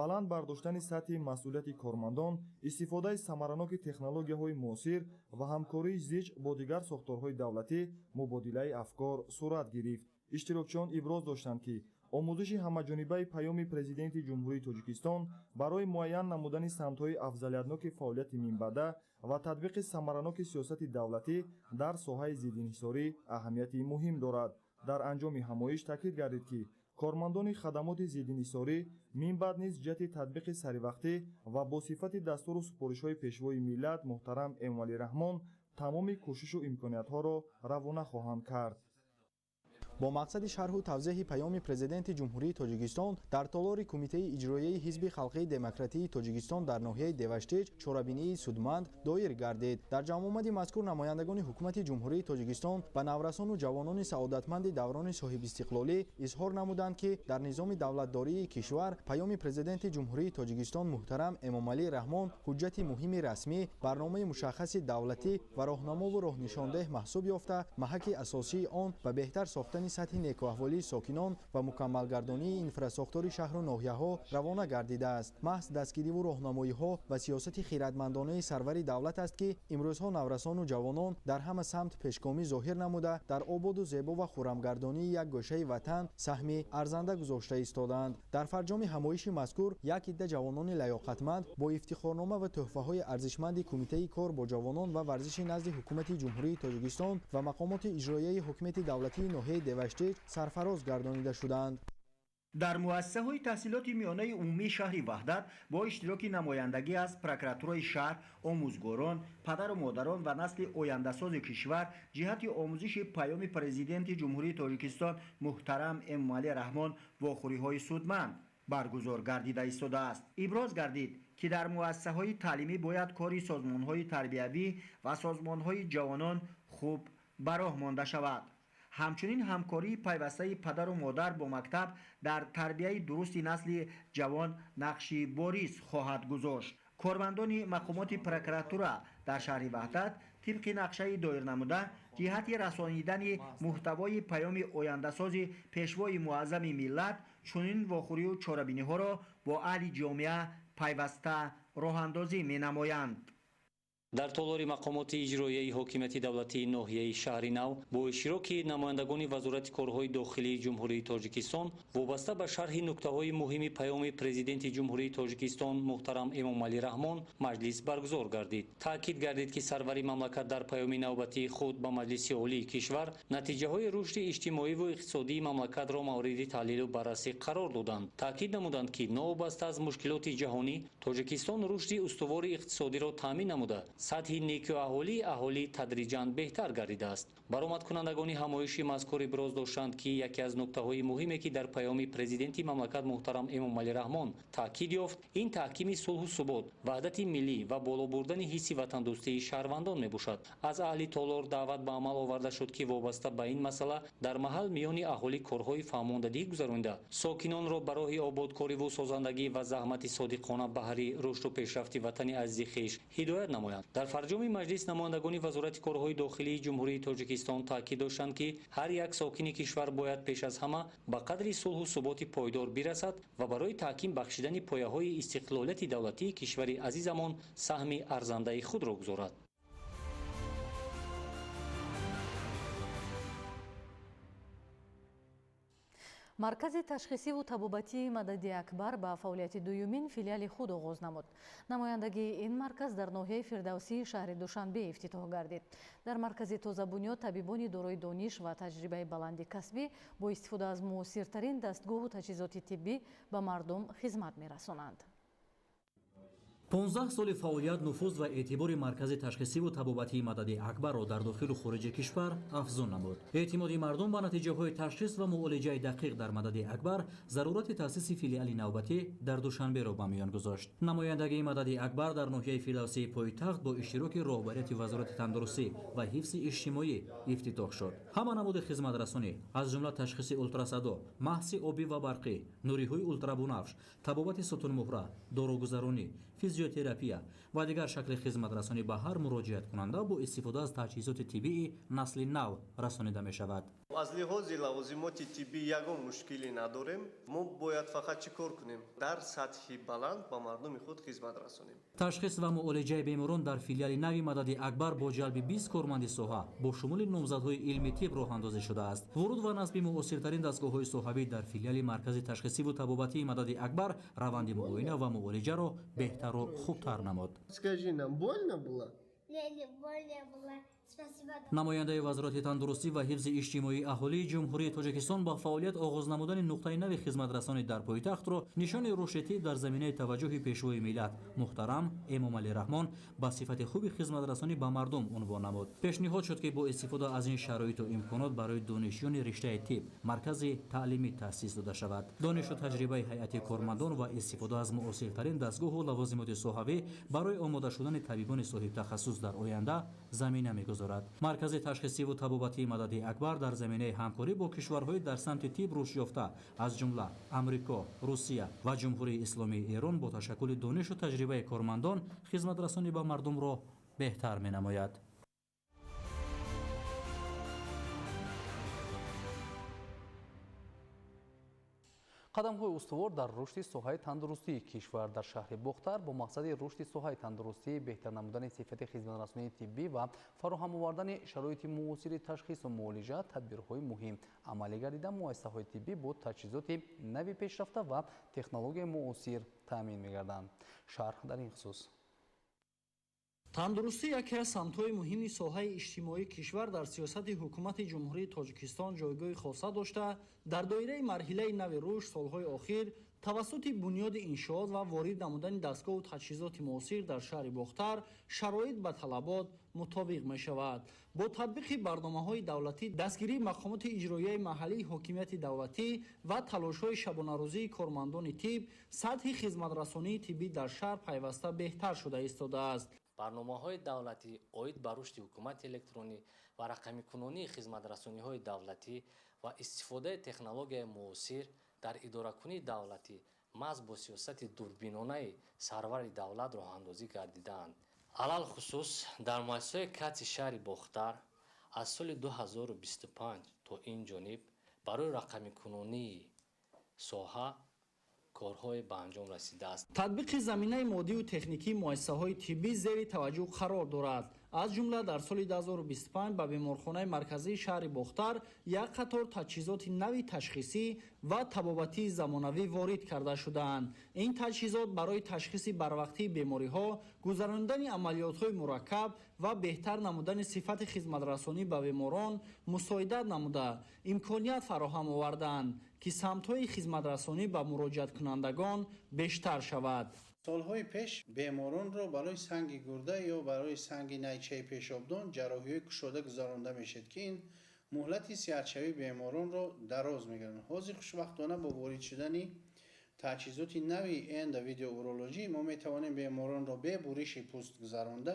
баланд бардоштани сатҳи масъулияти кормандон, истифодаи самараноки технологияҳои муосир ва ҳамкории зич бо дигар сохторҳои давлатӣ мубодилаи афкор сурат гирифт. Иштирокчиён иброз доштанд, ки омӯзиши ҳамаҷонибаи Паёми Президенти Ҷумҳурии Тоҷикистон барои муайян намудани самтҳои афзалиятноки фаъолияти минбаъда ва татбиқи самараноки сиёсати давлатӣ дар соҳаи зиддиинҳисорӣ аҳамияти муҳим дорад. Дар анҷоми ҳамоиш таъкид гардид, ки кормандони хадамоти зиддиинҳисорӣ минбаъд низ ҷиҳати татбиқи саривақтӣ ва бо сифати дастуру супоришҳои Пешвои миллат муҳтарам Эмомалӣ Раҳмон тамоми кӯшишу имкониятҳоро равона хоҳанд кард. Бо мақсади шарҳу тавзеҳи Паёми Президенти Ҷумҳурии Тоҷикистон дар толори Кумитаи иҷроияи Ҳизби Халқии Демократии Тоҷикистон дар ноҳияи Деваштич чорабинии судманд доир гардид. Дар ҷамъомади мазкур намояндагони Ҳукумати Ҷумҳурии Тоҷикистон ба наврасону ҷавонони саодатманди даврони соҳибистиқлолӣ изҳор намуданд, ки дар низоми давлатдории кишвар Паёми Президенти Ҷумҳурии Тоҷикистон муҳтарам Эмомалӣ Раҳмон ҳуҷҷати муҳими расмӣ, барномаи мушаххаси давлатӣ ва роҳнамову роҳнишондеҳ маҳсуб ёфта, маҳаки асосии он ба беҳтар сохтани сатҳи некуаҳволии сокинон ва мукаммалгардонии инфрасохтори шаҳру ноҳияҳо равона гардидааст. Маҳз дастгириву роҳнамоиҳо ва сиёсати хиратмандонаи сарвари давлат аст, ки имрӯзҳо наврасону ҷавонон дар ҳама самт пешгомӣ зоҳир намуда, дар ободу зебо ва хуррамгардонии як гӯшаи ватан саҳми арзанда гузошта истодаанд. Дар фарҷоми ҳамоиши мазкур як идда ҷавонони лаёқатманд бо ифтихорнома ва тӯҳфаҳои арзишманди Кумитаи кор бо ҷавонон ва варзиши назди Ҳукумати Ҷумҳурии Тоҷикистон ва мақомоти иҷроияи ҳукумати давлатии ноҳияи Деваштич сарфароз гардонида шуданд. Дар муассисаҳои таҳсилоти миёнаи умумии шаҳри Ваҳдат бо иштироки намояндагӣ аз прокуратураи шаҳр, омӯзгорон, падару модарон ва насли ояндасози кишвар ҷиҳати омӯзиши Паёми Президенти Ҷумҳурии Тоҷикистон муҳтарам Эмомалӣ Раҳмон вохӯриҳои судманд баргузор гардида истодааст. Иброз гардид, ки дар муассисаҳои таълимӣ бояд кори созмонҳои тарбиявӣ ва созмонҳои ҷавонон хуб ба роҳ монда шавад. Ҳамчунин ҳамкории пайвастаи падару модар бо мактаб дар тарбияи дурусти насли ҷавон нақши бориз хоҳад гузошт. Кормандони мақомоти прокуратура дар шаҳри Ваҳдат тибқи нақшаи доирнамуда ҷиҳати расонидани муҳтавои паёми ояндасози Пешвои муаззами миллат чунин вохӯрию чорабиниҳоро бо аҳли ҷомеа пайваста роҳандозӣ менамоянд. Дар толори мақомоти иҷроияи ҳокимияти давлатии ноҳияи Шаҳри Нав бо иштироки намояндагони Вазорати корҳои дохилии Ҷумҳурии Тоҷикистон вобаста ба шарҳи нуктаҳои муҳими Паёми Президенти Ҷумҳурии Тоҷикистон муҳтарам Эмомалӣ Раҳмон маҷлис баргузор гардид. Таъкид гардид, ки сарвари мамлакат дар паёми навбатии худ ба Маҷлиси Олии кишвар натиҷаҳои рушди иҷтимоиву иқтисодии мамлакатро мавриди таҳлилу баррасӣ қарор доданд. Таъкид намуданд, ки новобаста аз мушкилоти ҷаҳонӣ Тоҷикистон рушди устувори иқтисодиро таъмин намуда, сатҳи некуаҳолии аҳолӣ тадриҷан беҳтар гардидааст. Баромадкунандагони ҳамоиши мазкур иброз доштанд, ки яке аз нуктаҳои муҳиме, ки дар паёми Президенти мамлакат муҳтарам Эмомалӣ Раҳмон таъкид ёфт, ин таҳкими сулҳу субот, ваҳдати миллӣ ва боло бурдани ҳисси ватандӯстии шаҳрвандон мебошад. Аз аҳли толор даъват ба амал оварда шуд, ки вобаста ба ин масъала дар маҳал миёни аҳолӣ корҳои фаҳмондадиҳӣ гузаронида, сокинонро ба роҳи ободкориву созандагӣ ва заҳмати содиқона баҳри рушду пешрафти ватани азизи хеш ҳидоят намоянд. Дар фарҷоми маҷлис намояндагони Вазорати корҳои дохилии Ҷумҳурии Тоҷикистон таъкид доштанд, ки ҳар як сокини кишвар бояд пеш аз ҳама ба қадри сулҳу суботи пойдор бирасад ва барои таҳким бахшидани пояҳои истиқлолияти давлатии кишвари азизамон саҳми арзандаи худро гузорад. Маркази ташхисиву табобатии Мадади Акбар ба фаъолияти дуюмин филиали худ оғоз намуд. Намояндагии ин марказ дар ноҳияи Фирдавсии шаҳри Душанбе ифтитоҳ гардид. Дар маркази тозабунёд табибони дорои дониш ва таҷрибаи баланди касбӣ бо истифода аз муосиртарин дастгоҳу таҷҳизоти тиббӣ ба мардум хизмат мерасонанд. 15 соли фаъолият нуфуз ва эътибори маркази ташхисиву табобатии Мадади Акбарро дар дохилу хориҷи кишвар афзун намуд. Эътимоди мардум ба натиҷаҳои ташхис ва муолиҷаи дақиқ дар Мадади Акбар зарурати таъсиси филиали навбатӣ дар Душанберо ба миён гузошт. Намояндагии Мадади Акбар дар ноҳияи Фирдавсии пойтахт бо иштироки роҳбарияти Вазорати тандурустӣ ва ҳифзи иҷтимоӣ ифтитоҳ шуд. Ҳама намуди хизматрасонӣ, аз ҷумла ташхиси ултрасадо, маҳси обӣ ва барқӣ, нуриҳои ултрабунафш, табобати сутунмуҳра, доругузаронӣ, физиотерапия ва дигар шакли хизматрасонӣ ба ҳар муроҷиаткунанда бо истифода аз таҷҳизоти тиббии насли нав расонида мешавад. Аз лиҳози лавозимоти тиббӣ ягон мушкилӣ надорем. Мо бояд фақат чӣ кор кунем? Дар сатҳи баланд ба мардуми худ хизмат расонем. Ташхис ва муолиҷаи беморон дар филиали нави Мадади Акбар бо ҷалби 20 корманди соҳа бо шумули номзадҳои илми тиб роҳандозӣ шудааст. Вуруд ва насби муосиртарин дастгоҳҳои соҳавӣ дар филиали маркази ташхисиву табобатии Мадади Акбар раванди муоина ва муолиҷаро беҳтару хубтар намуд. Скажи, нам больно было? Не, не больно было. Спасибо. Намояндаи Вазорати тандурустӣ ва ҳифзи иҷтимоии аҳолии Ҷумҳурии Тоҷикистон ба фаъолият оғоз намудани нуқтаи нави хизматрасонӣ дар пойтахтро нишони рушди тиб дар заминаи таваҷҷӯҳи пешвои миллат муҳтарам Эмомалӣ Раҳмон ба сифати хуби хизматрасонӣ ба мардум унвон намуд. Пешниҳод шуд, ки бо истифода аз ин шароиту имконот барои донишҷӯёни риштаи тиб маркази таълимӣ таъсис дода шавад. Донишу таҷрибаи ҳайати кормандон ва истифода аз муосиртарин дастгоҳу лавозимоти соҳавӣ барои омода шудани табибони соҳибтахассус дар оянда замина мегузорад. Маркази ташхисиву табобатии Мадади Акбар дар заминаи ҳамкорӣ бо кишварҳои дар самти тиб рушд ёфта, аз ҷумла Амрико, Русия ва Ҷумҳурии Исломии Эрон бо ташаккули донишу таҷрибаи кормандон хизматрасонӣ ба мардумро беҳтар менамояд. Қадамҳои устувор дар рушди соҳаи тандурустии кишвар дар шаҳри Бохтар бо мақсади рушди соҳаи тандурустӣ, беҳтар намудани сифати хизматрасонии тиббӣ ва фароҳам овардани шароити муосири ташхису муолиҷа тадбирҳои муҳим амалӣ гардида, муассисаҳои тиббӣ бо таҷҳизоти нави пешрафта ва технологияи муосир таъмин мегарданд. Шарҳ дар ин хусус. Тандурустӣ яке аз самтҳои муҳими соҳаи иҷтимоии кишвар дар сиёсати ҳукумати Ҷумҳурии Тоҷикистон ҷойгоҳи хоса дошта, дар доираи марҳилаи нави рушд солҳои охир тавассути бунёди иншоот ва ворид намудани дастгоҳу таҷҳизоти муосир дар шаҳри Бохтар шароит ба талабот мутобиқ мешавад. Бо татбиқи барномаҳои давлатӣ, дастгирии мақомоти иҷроияи маҳаллии ҳокимияти давлатӣ ва талошҳои шабонарӯзии кормандони тиб, сатҳи хизматрасонии тиббӣ дар шаҳр пайваста беҳтар шуда истодааст. Барномаҳои давлатӣ оид ба рушди ҳукумати электронӣ ва рақамикунонии хизматрасониҳои давлатӣ ва истифодаи технологияи муосир дар идоракунии давлатӣ маҳз бо сиёсати дурбинонаи сарвари давлат роҳандозӣ гардидаанд. Алалхусус дар муассисаҳои катси шаҳри Бохтар аз соли 2025 то ин ҷониб барои рақамикунонии соҳа корҳое ба анҷом расидааст. Татбиқи заминаи моддию техникии муассисаҳои тиббӣ зери таваҷҷӯҳ қарор дорад. Аз ҷумла дар соли 2025 ба беморхонаи марказии шаҳри Бохтар як қатор таҷҳизоти нави ташхисӣ ва табобатии замонавӣ ворид карда шудаанд. Ин таҷҳизот барои ташхиси барвақтии бемориҳо, гузарондани амалиётҳои мураккаб ва беҳтар намудани сифати хизматрасонӣ ба беморон мусоидат намуда, имконият фароҳам овардаанд, ки самтҳои хизматрасонӣ ба муроҷиаткунандагон бештар шавад. Солҳои пеш беморонро барои санги гурда ё барои санги найчаи пешобдон ҷарроҳиҳои кушода гузаронда мешуд, ки ин муҳлати сиҳатшавии беморонро дароз мегардонад. Ҳозир хушбахтона бо ворид шудани таҷҳизоти нави эндовидеоурологӣ мо метавонем беморонро бе буриши пӯст гузаронда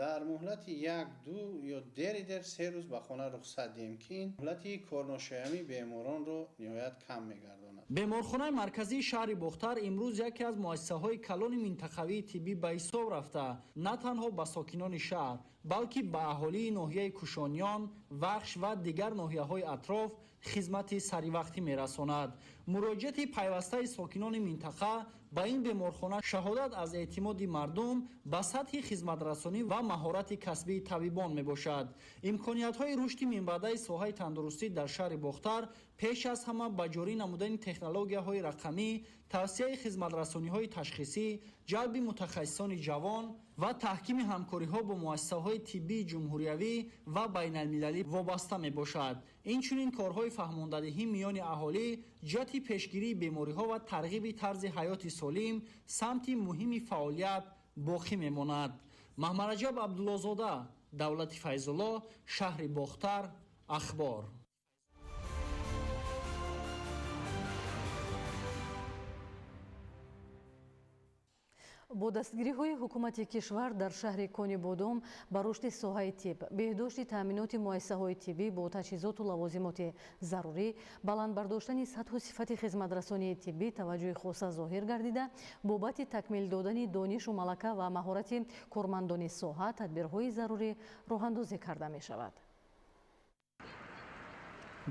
дар муҳлати 1, 2 ё дери дер 3 рӯз ба хона рухсат диҳем, ки ин муҳлати корношоямии беморонро ниҳоят кам мегардонад. Беморхонаи марказии шаҳри Бохтар имрӯз яке аз муассисаҳои калони минтақавии тиббӣ ба ҳисоб рафта, на танҳо ба сокинони шаҳр, балки ба аҳолии ноҳияи Кушониён, Вахш ва дигар ноҳияҳои атроф хизмати саривақтӣ мерасонад. Муроҷиати пайвастаи сокинони минтақа ба ин беморхона шаҳодат аз эътимоди мардум ба сатҳи хизматрасонӣ ва маҳорати касбии табибон мебошад. Имкониятҳои рушди минбаъдаи соҳаи тандурустӣ дар шаҳри Бохтар Пеш аз ҳама ба ҷорӣ намудани технологияҳои рақамӣ, тавсияи хизматрасониҳои ташхисӣ, ҷалби мутахассисони ҷавон ва таҳкими ҳамкориҳо бо муассисаҳои тиббии ҷумҳуриявӣ ва байналмилалӣ вобаста мебошад. Инчунин корҳои фаҳмондадиҳӣ миёни аҳолӣ ҷиҳати пешгирии бемориҳо ва тарғиби тарзи ҳаёти солим самти муҳими фаъолият боқӣ мемонад. Маҳмараҷаб Абдуллозода, Давлати Файзулло, шаҳри Бохтар, Ахбор. Бо дастгириҳои ҳукумати кишвар дар шаҳри Конибодом ба рушди соҳаи тиб, беҳдошти таъминоти муассисаҳои тиббӣ бо таҷҳизоту лавозимоти зарурӣ, баланд бардоштани сатҳу сифати хизматрасонии тиббӣ таваҷҷӯҳи хоса зоҳир гардида, бобати такмил додани донишу малака ва маҳорати кормандони соҳа тадбирҳои зарурӣ роҳандозӣ карда мешавад.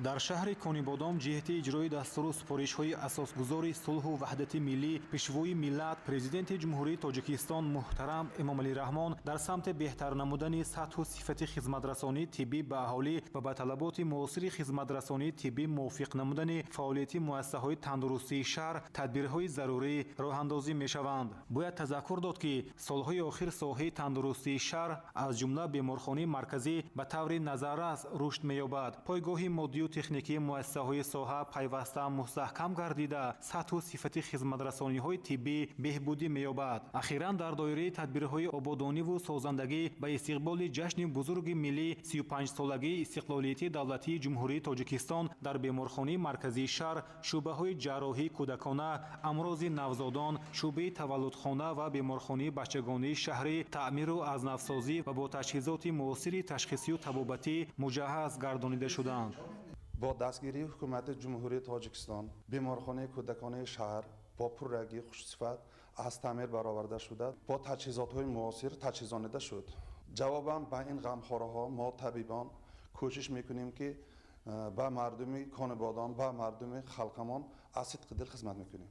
Дар шаҳри Конибодом ҷиҳати иҷрои дастуру супоришҳои асосгузори сулҳу ваҳдати миллӣ, пешвои миллат, Президенти Ҷумҳурии Тоҷикистон муҳтарам Эмомалӣ Раҳмон дар самти беҳтар намудани сатҳу сифати хизматрасонии тиббӣ ба аҳолӣ ва ба талаботи муосири хизматрасонии тиббӣ мувофиқ намудани фаъолияти муассисаҳои тандурустии шаҳр тадбирҳои зарурӣ роҳандозӣ мешаванд. Бояд тазаккур дод, ки солҳои охир соҳаи тандурустии шаҳр, аз ҷумла беморхонаи марказӣ, ба таври назаррас рушд меёбад. Пойгоҳи моддию техникии муассисаҳои соҳа пайваста мустаҳкам гардида, сатҳу сифати хизматрасониҳои тиббӣ беҳбудӣ меёбад. Ахиран дар доираи тадбирҳои ободониву созандагӣ ба истиқболи ҷашни бузурги миллӣ 35-солагии истиқлолияти давлатии Ҷумҳурии Тоҷикистон дар беморхонаи марказии шаҳр шӯъбаҳои ҷарроҳии кӯдакона, амрози навзодон, шӯъбаи таваллудхона ва беморхонаи бачагонии шаҳрӣ таъмиру аз навсозӣ ва бо таҷҳизоти муосири ташхисию табобатӣ муҷаҳҳаз гардонида шуданд. Бо дастгирии ҳукумати Ҷумҳурии Тоҷикистон беморхонаи кӯдаконаи шаҳр бо пуррагии хушсифат аз таъмир бароварда шуда, бо таҷҳизотҳои муосир таҷҳизонида шуд. Ҷавобан ба ин ғамхораҳо мо табибон кӯшиш мекунем, ки ба мардуми Конибодом, ба мардуми халқамон аз сидқи дил хизмат мекунем.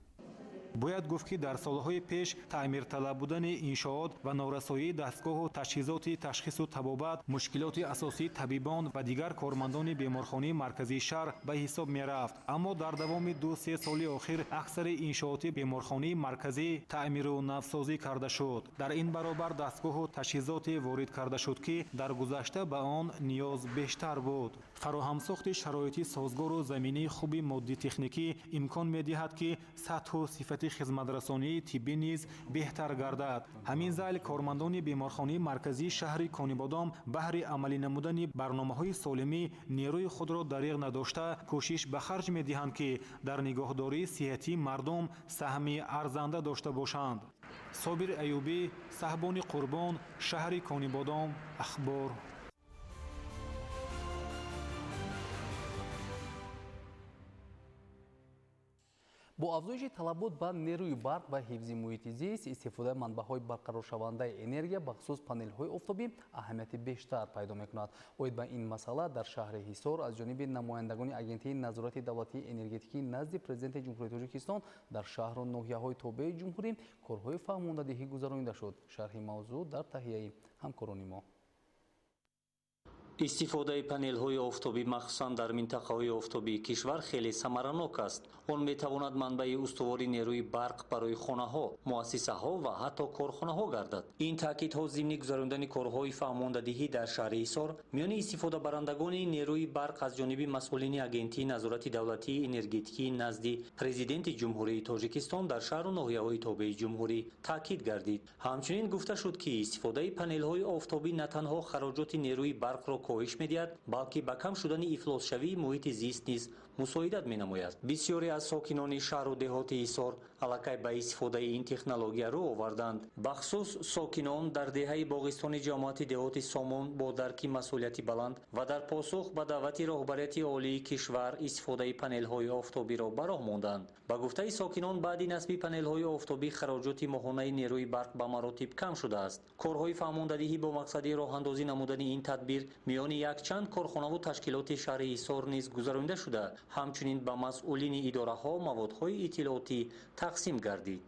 Бояд гуфт, ки дар солҳои пеш таъмирталаб будани иншоот ва норасоии дастгоҳу таҷҳизоти ташхису табобат мушкилоти асосии табибон ва дигар кормандони беморхонаи марказии шаҳр ба ҳисоб мерафт. Аммо дар давоми 2-3 соли охир аксари иншооти беморхонаи марказӣ таъмиру навсозӣ карда шуд. Дар ин баробар дастгоҳу таҷҳизоте ворид карда шуд, ки дар гузашта ба он ниёз бештар буд. Фароҳамсохти шароити созгору заминии хуби моддӣ-техникӣ имкон медиҳад, ки сатҳу сифати хизматрасонии тиббӣ низ беҳтар гардад. Ҳамин зайл кормандони беморхонаи марказии шаҳри Конибодом баҳри амалӣ намудани барномаҳои солимӣ нерӯи худро дариғ надошта кӯшиш ба харҷ медиҳанд, ки дар нигоҳдории сиҳатии мардум саҳми арзанда дошта бошанд. Собир Аюбӣ, Саҳбони Қурбон, шаҳри Конибодом, Ахбор. Бо афзоиши талабот ба нерӯи барқ ва ҳифзи муҳити зист, истифодаи манбаъҳои барқароршавандаи энергия, бахусус панелҳои офтобӣ, аҳамияти бештар пайдо мекунад. Оид ба ин масъала дар шаҳри Ҳисор аз ҷониби намояндагони Агентии назорати давлатии энергетикӣ назди Президенти Ҷумҳурии Тоҷикистон дар шаҳру ноҳияҳои тобеи ҷумҳурӣ корҳои фаҳмондадиҳӣ гузаронида шуд. Шарҳи мавзӯъ дар таҳияи ҳамкорони мо. Истифодаи панелҳои офтобӣ махсусан дар минтақаҳои офтобии кишвар хеле самаранок аст. Он метавонад манбаи устувори нерӯи барқ барои хонаҳо, муассисаҳо ва ҳатто корхонаҳо гардад. Ин таъкидҳо зимни гузарондани корҳои фаҳмондадиҳӣ дар шаҳри Ҳисор миёни истифодабарандагони нерӯи барқ аз ҷониби масъулини Агентии назорати давлатии энергетикӣ назди Президенти Ҷумҳурии Тоҷикистон дар шаҳру ноҳияҳои тобеи ҷумҳурӣ таъкид гардид. Ҳамчунин гуфта шуд, ки истифодаи панелҳои офтобӣ на танҳо хароҷоти нерӯи барқро коҳиш медиҳад, балки ба кам шудани ифлосшавии муҳити зист низ мусоидат менамояд. Бисёре аз сокинони шаҳру деҳоти Ҳисор аллакай ба истифодаи ин технология рӯ оварданд. Бахусус сокинон дар деҳаи Боғистони ҷамоати деҳоти Сомон бо дарки масъулияти баланд ва дар посух ба даъвати роҳбарияти олии кишвар истифодаи панелҳои офтобиро ба роҳ монданд. Ба гуфтаи сокинон, баъди насби панелҳои офтобӣ хароҷоти моҳонаи нерӯи барқ ба маротиб кам шудааст. Корҳои фаҳмондадиҳӣ бо мақсади роҳандозӣ намудани ин тадбир миёни якчанд корхонаву ташкилоти шаҳри Ҳисор низ гузаронида шуда, ҳамчунин ба масъулини идораҳо маводҳои иттилоотӣ тақсим гардид.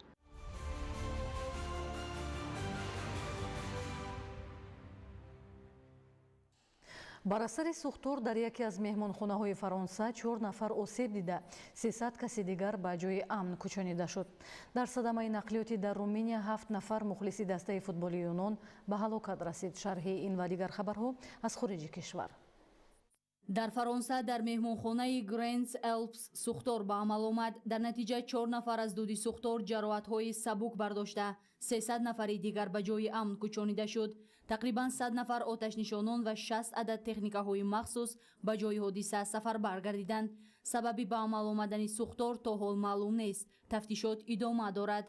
Бар асари сӯхтор дар яке аз меҳмонхонаҳои Фаронса 4 нафар осеб дида, 300 каси дигар ба ҷои амн кӯчонида шуд. Дар садамаи нақлиётӣ дар Руминия 7 нафар мухлиси дастаи футболи Юнон ба ҳалокат расид. Шарҳи ин ва дигар хабарҳо аз хориҷи кишвар. Дар Фаронса дар меҳмонхонаи Гренс Элпс сӯхтор ба амал омад. Дар натиҷа 4 нафар аз дуди сӯхтор ҷароҳатҳои сабук бардошта, 300 нафари дигар ба ҷои амн кӯчонида шуд. Тақрибан 100 нафар оташнишонон ва 60 адад техникаҳои махсус ба ҷои ҳодиса сафарбар гардиданд. Сабаби ба амал омадани сӯхтор то ҳол маълум нест. Тафтишот идома дорад.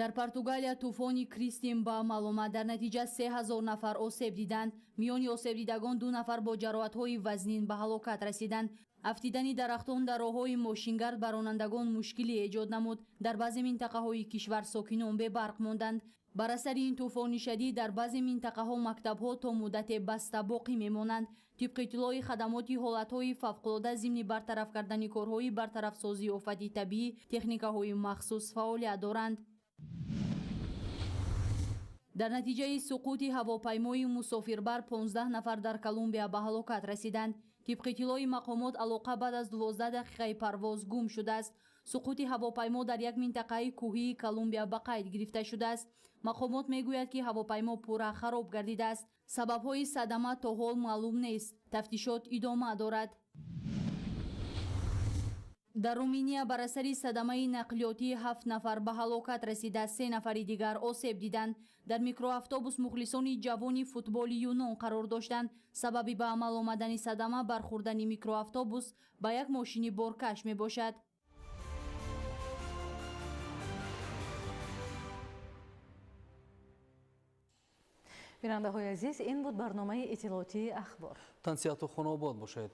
Дар Португалия тӯфони Кристин ба амал омад. Дар натиҷа 3000 нафар осеб диданд. Миёни осебдидагон 2 нафар бо ҷароҳатҳои вазнин ба ҳалокат расиданд. Афтидани дарахтон дар роҳҳои мошингард ба ронандагон мушкилӣ эҷод намуд. Дар баъзе минтақаҳои кишвар сокинон бебарқ монданд. Бар асари ин тӯфони шадид дар баъзе минтақаҳо мактабҳо то муддате баста боқӣ мемонанд. Тибқи иттилои хадамоти ҳолатҳои фавқулода зимни бартараф кардани корҳои бартарафсозии офати табиӣ техникаҳои махсус фаъолият доранд. Дар натиҷаи суқути ҳавопаймои мусофирбар 15 нафар дар Колумбия ба ҳалокат расиданд. Тибқи иттилои мақомот алоқа баъд аз 12 дақиқаи парвоз гум шудааст. Суқути ҳавопаймо дар як минтақаи кӯҳии Колумбия ба қайд гирифта шудааст. Мақомот мегӯяд, ки ҳавопаймо пурра хароб гардидааст. Сабабҳои садама то ҳол маълум нест. Тафтишот идома дорад. Дар Руминия бар асари садамаи нақлиётӣ 7 нафар ба ҳалокат расида, 3 нафари дигар осеб диданд. Дар микроавтобус мухлисони ҷавони футболи Юнон қарор доштанд. Сабаби ба амал омадани садама бархӯрдани микроавтобус ба як мошини боркаш мебошад. Бинандаҳои азиз, ин буд барномаи иттилоотии Ахбор. Тансиҳату хонаобод бошед.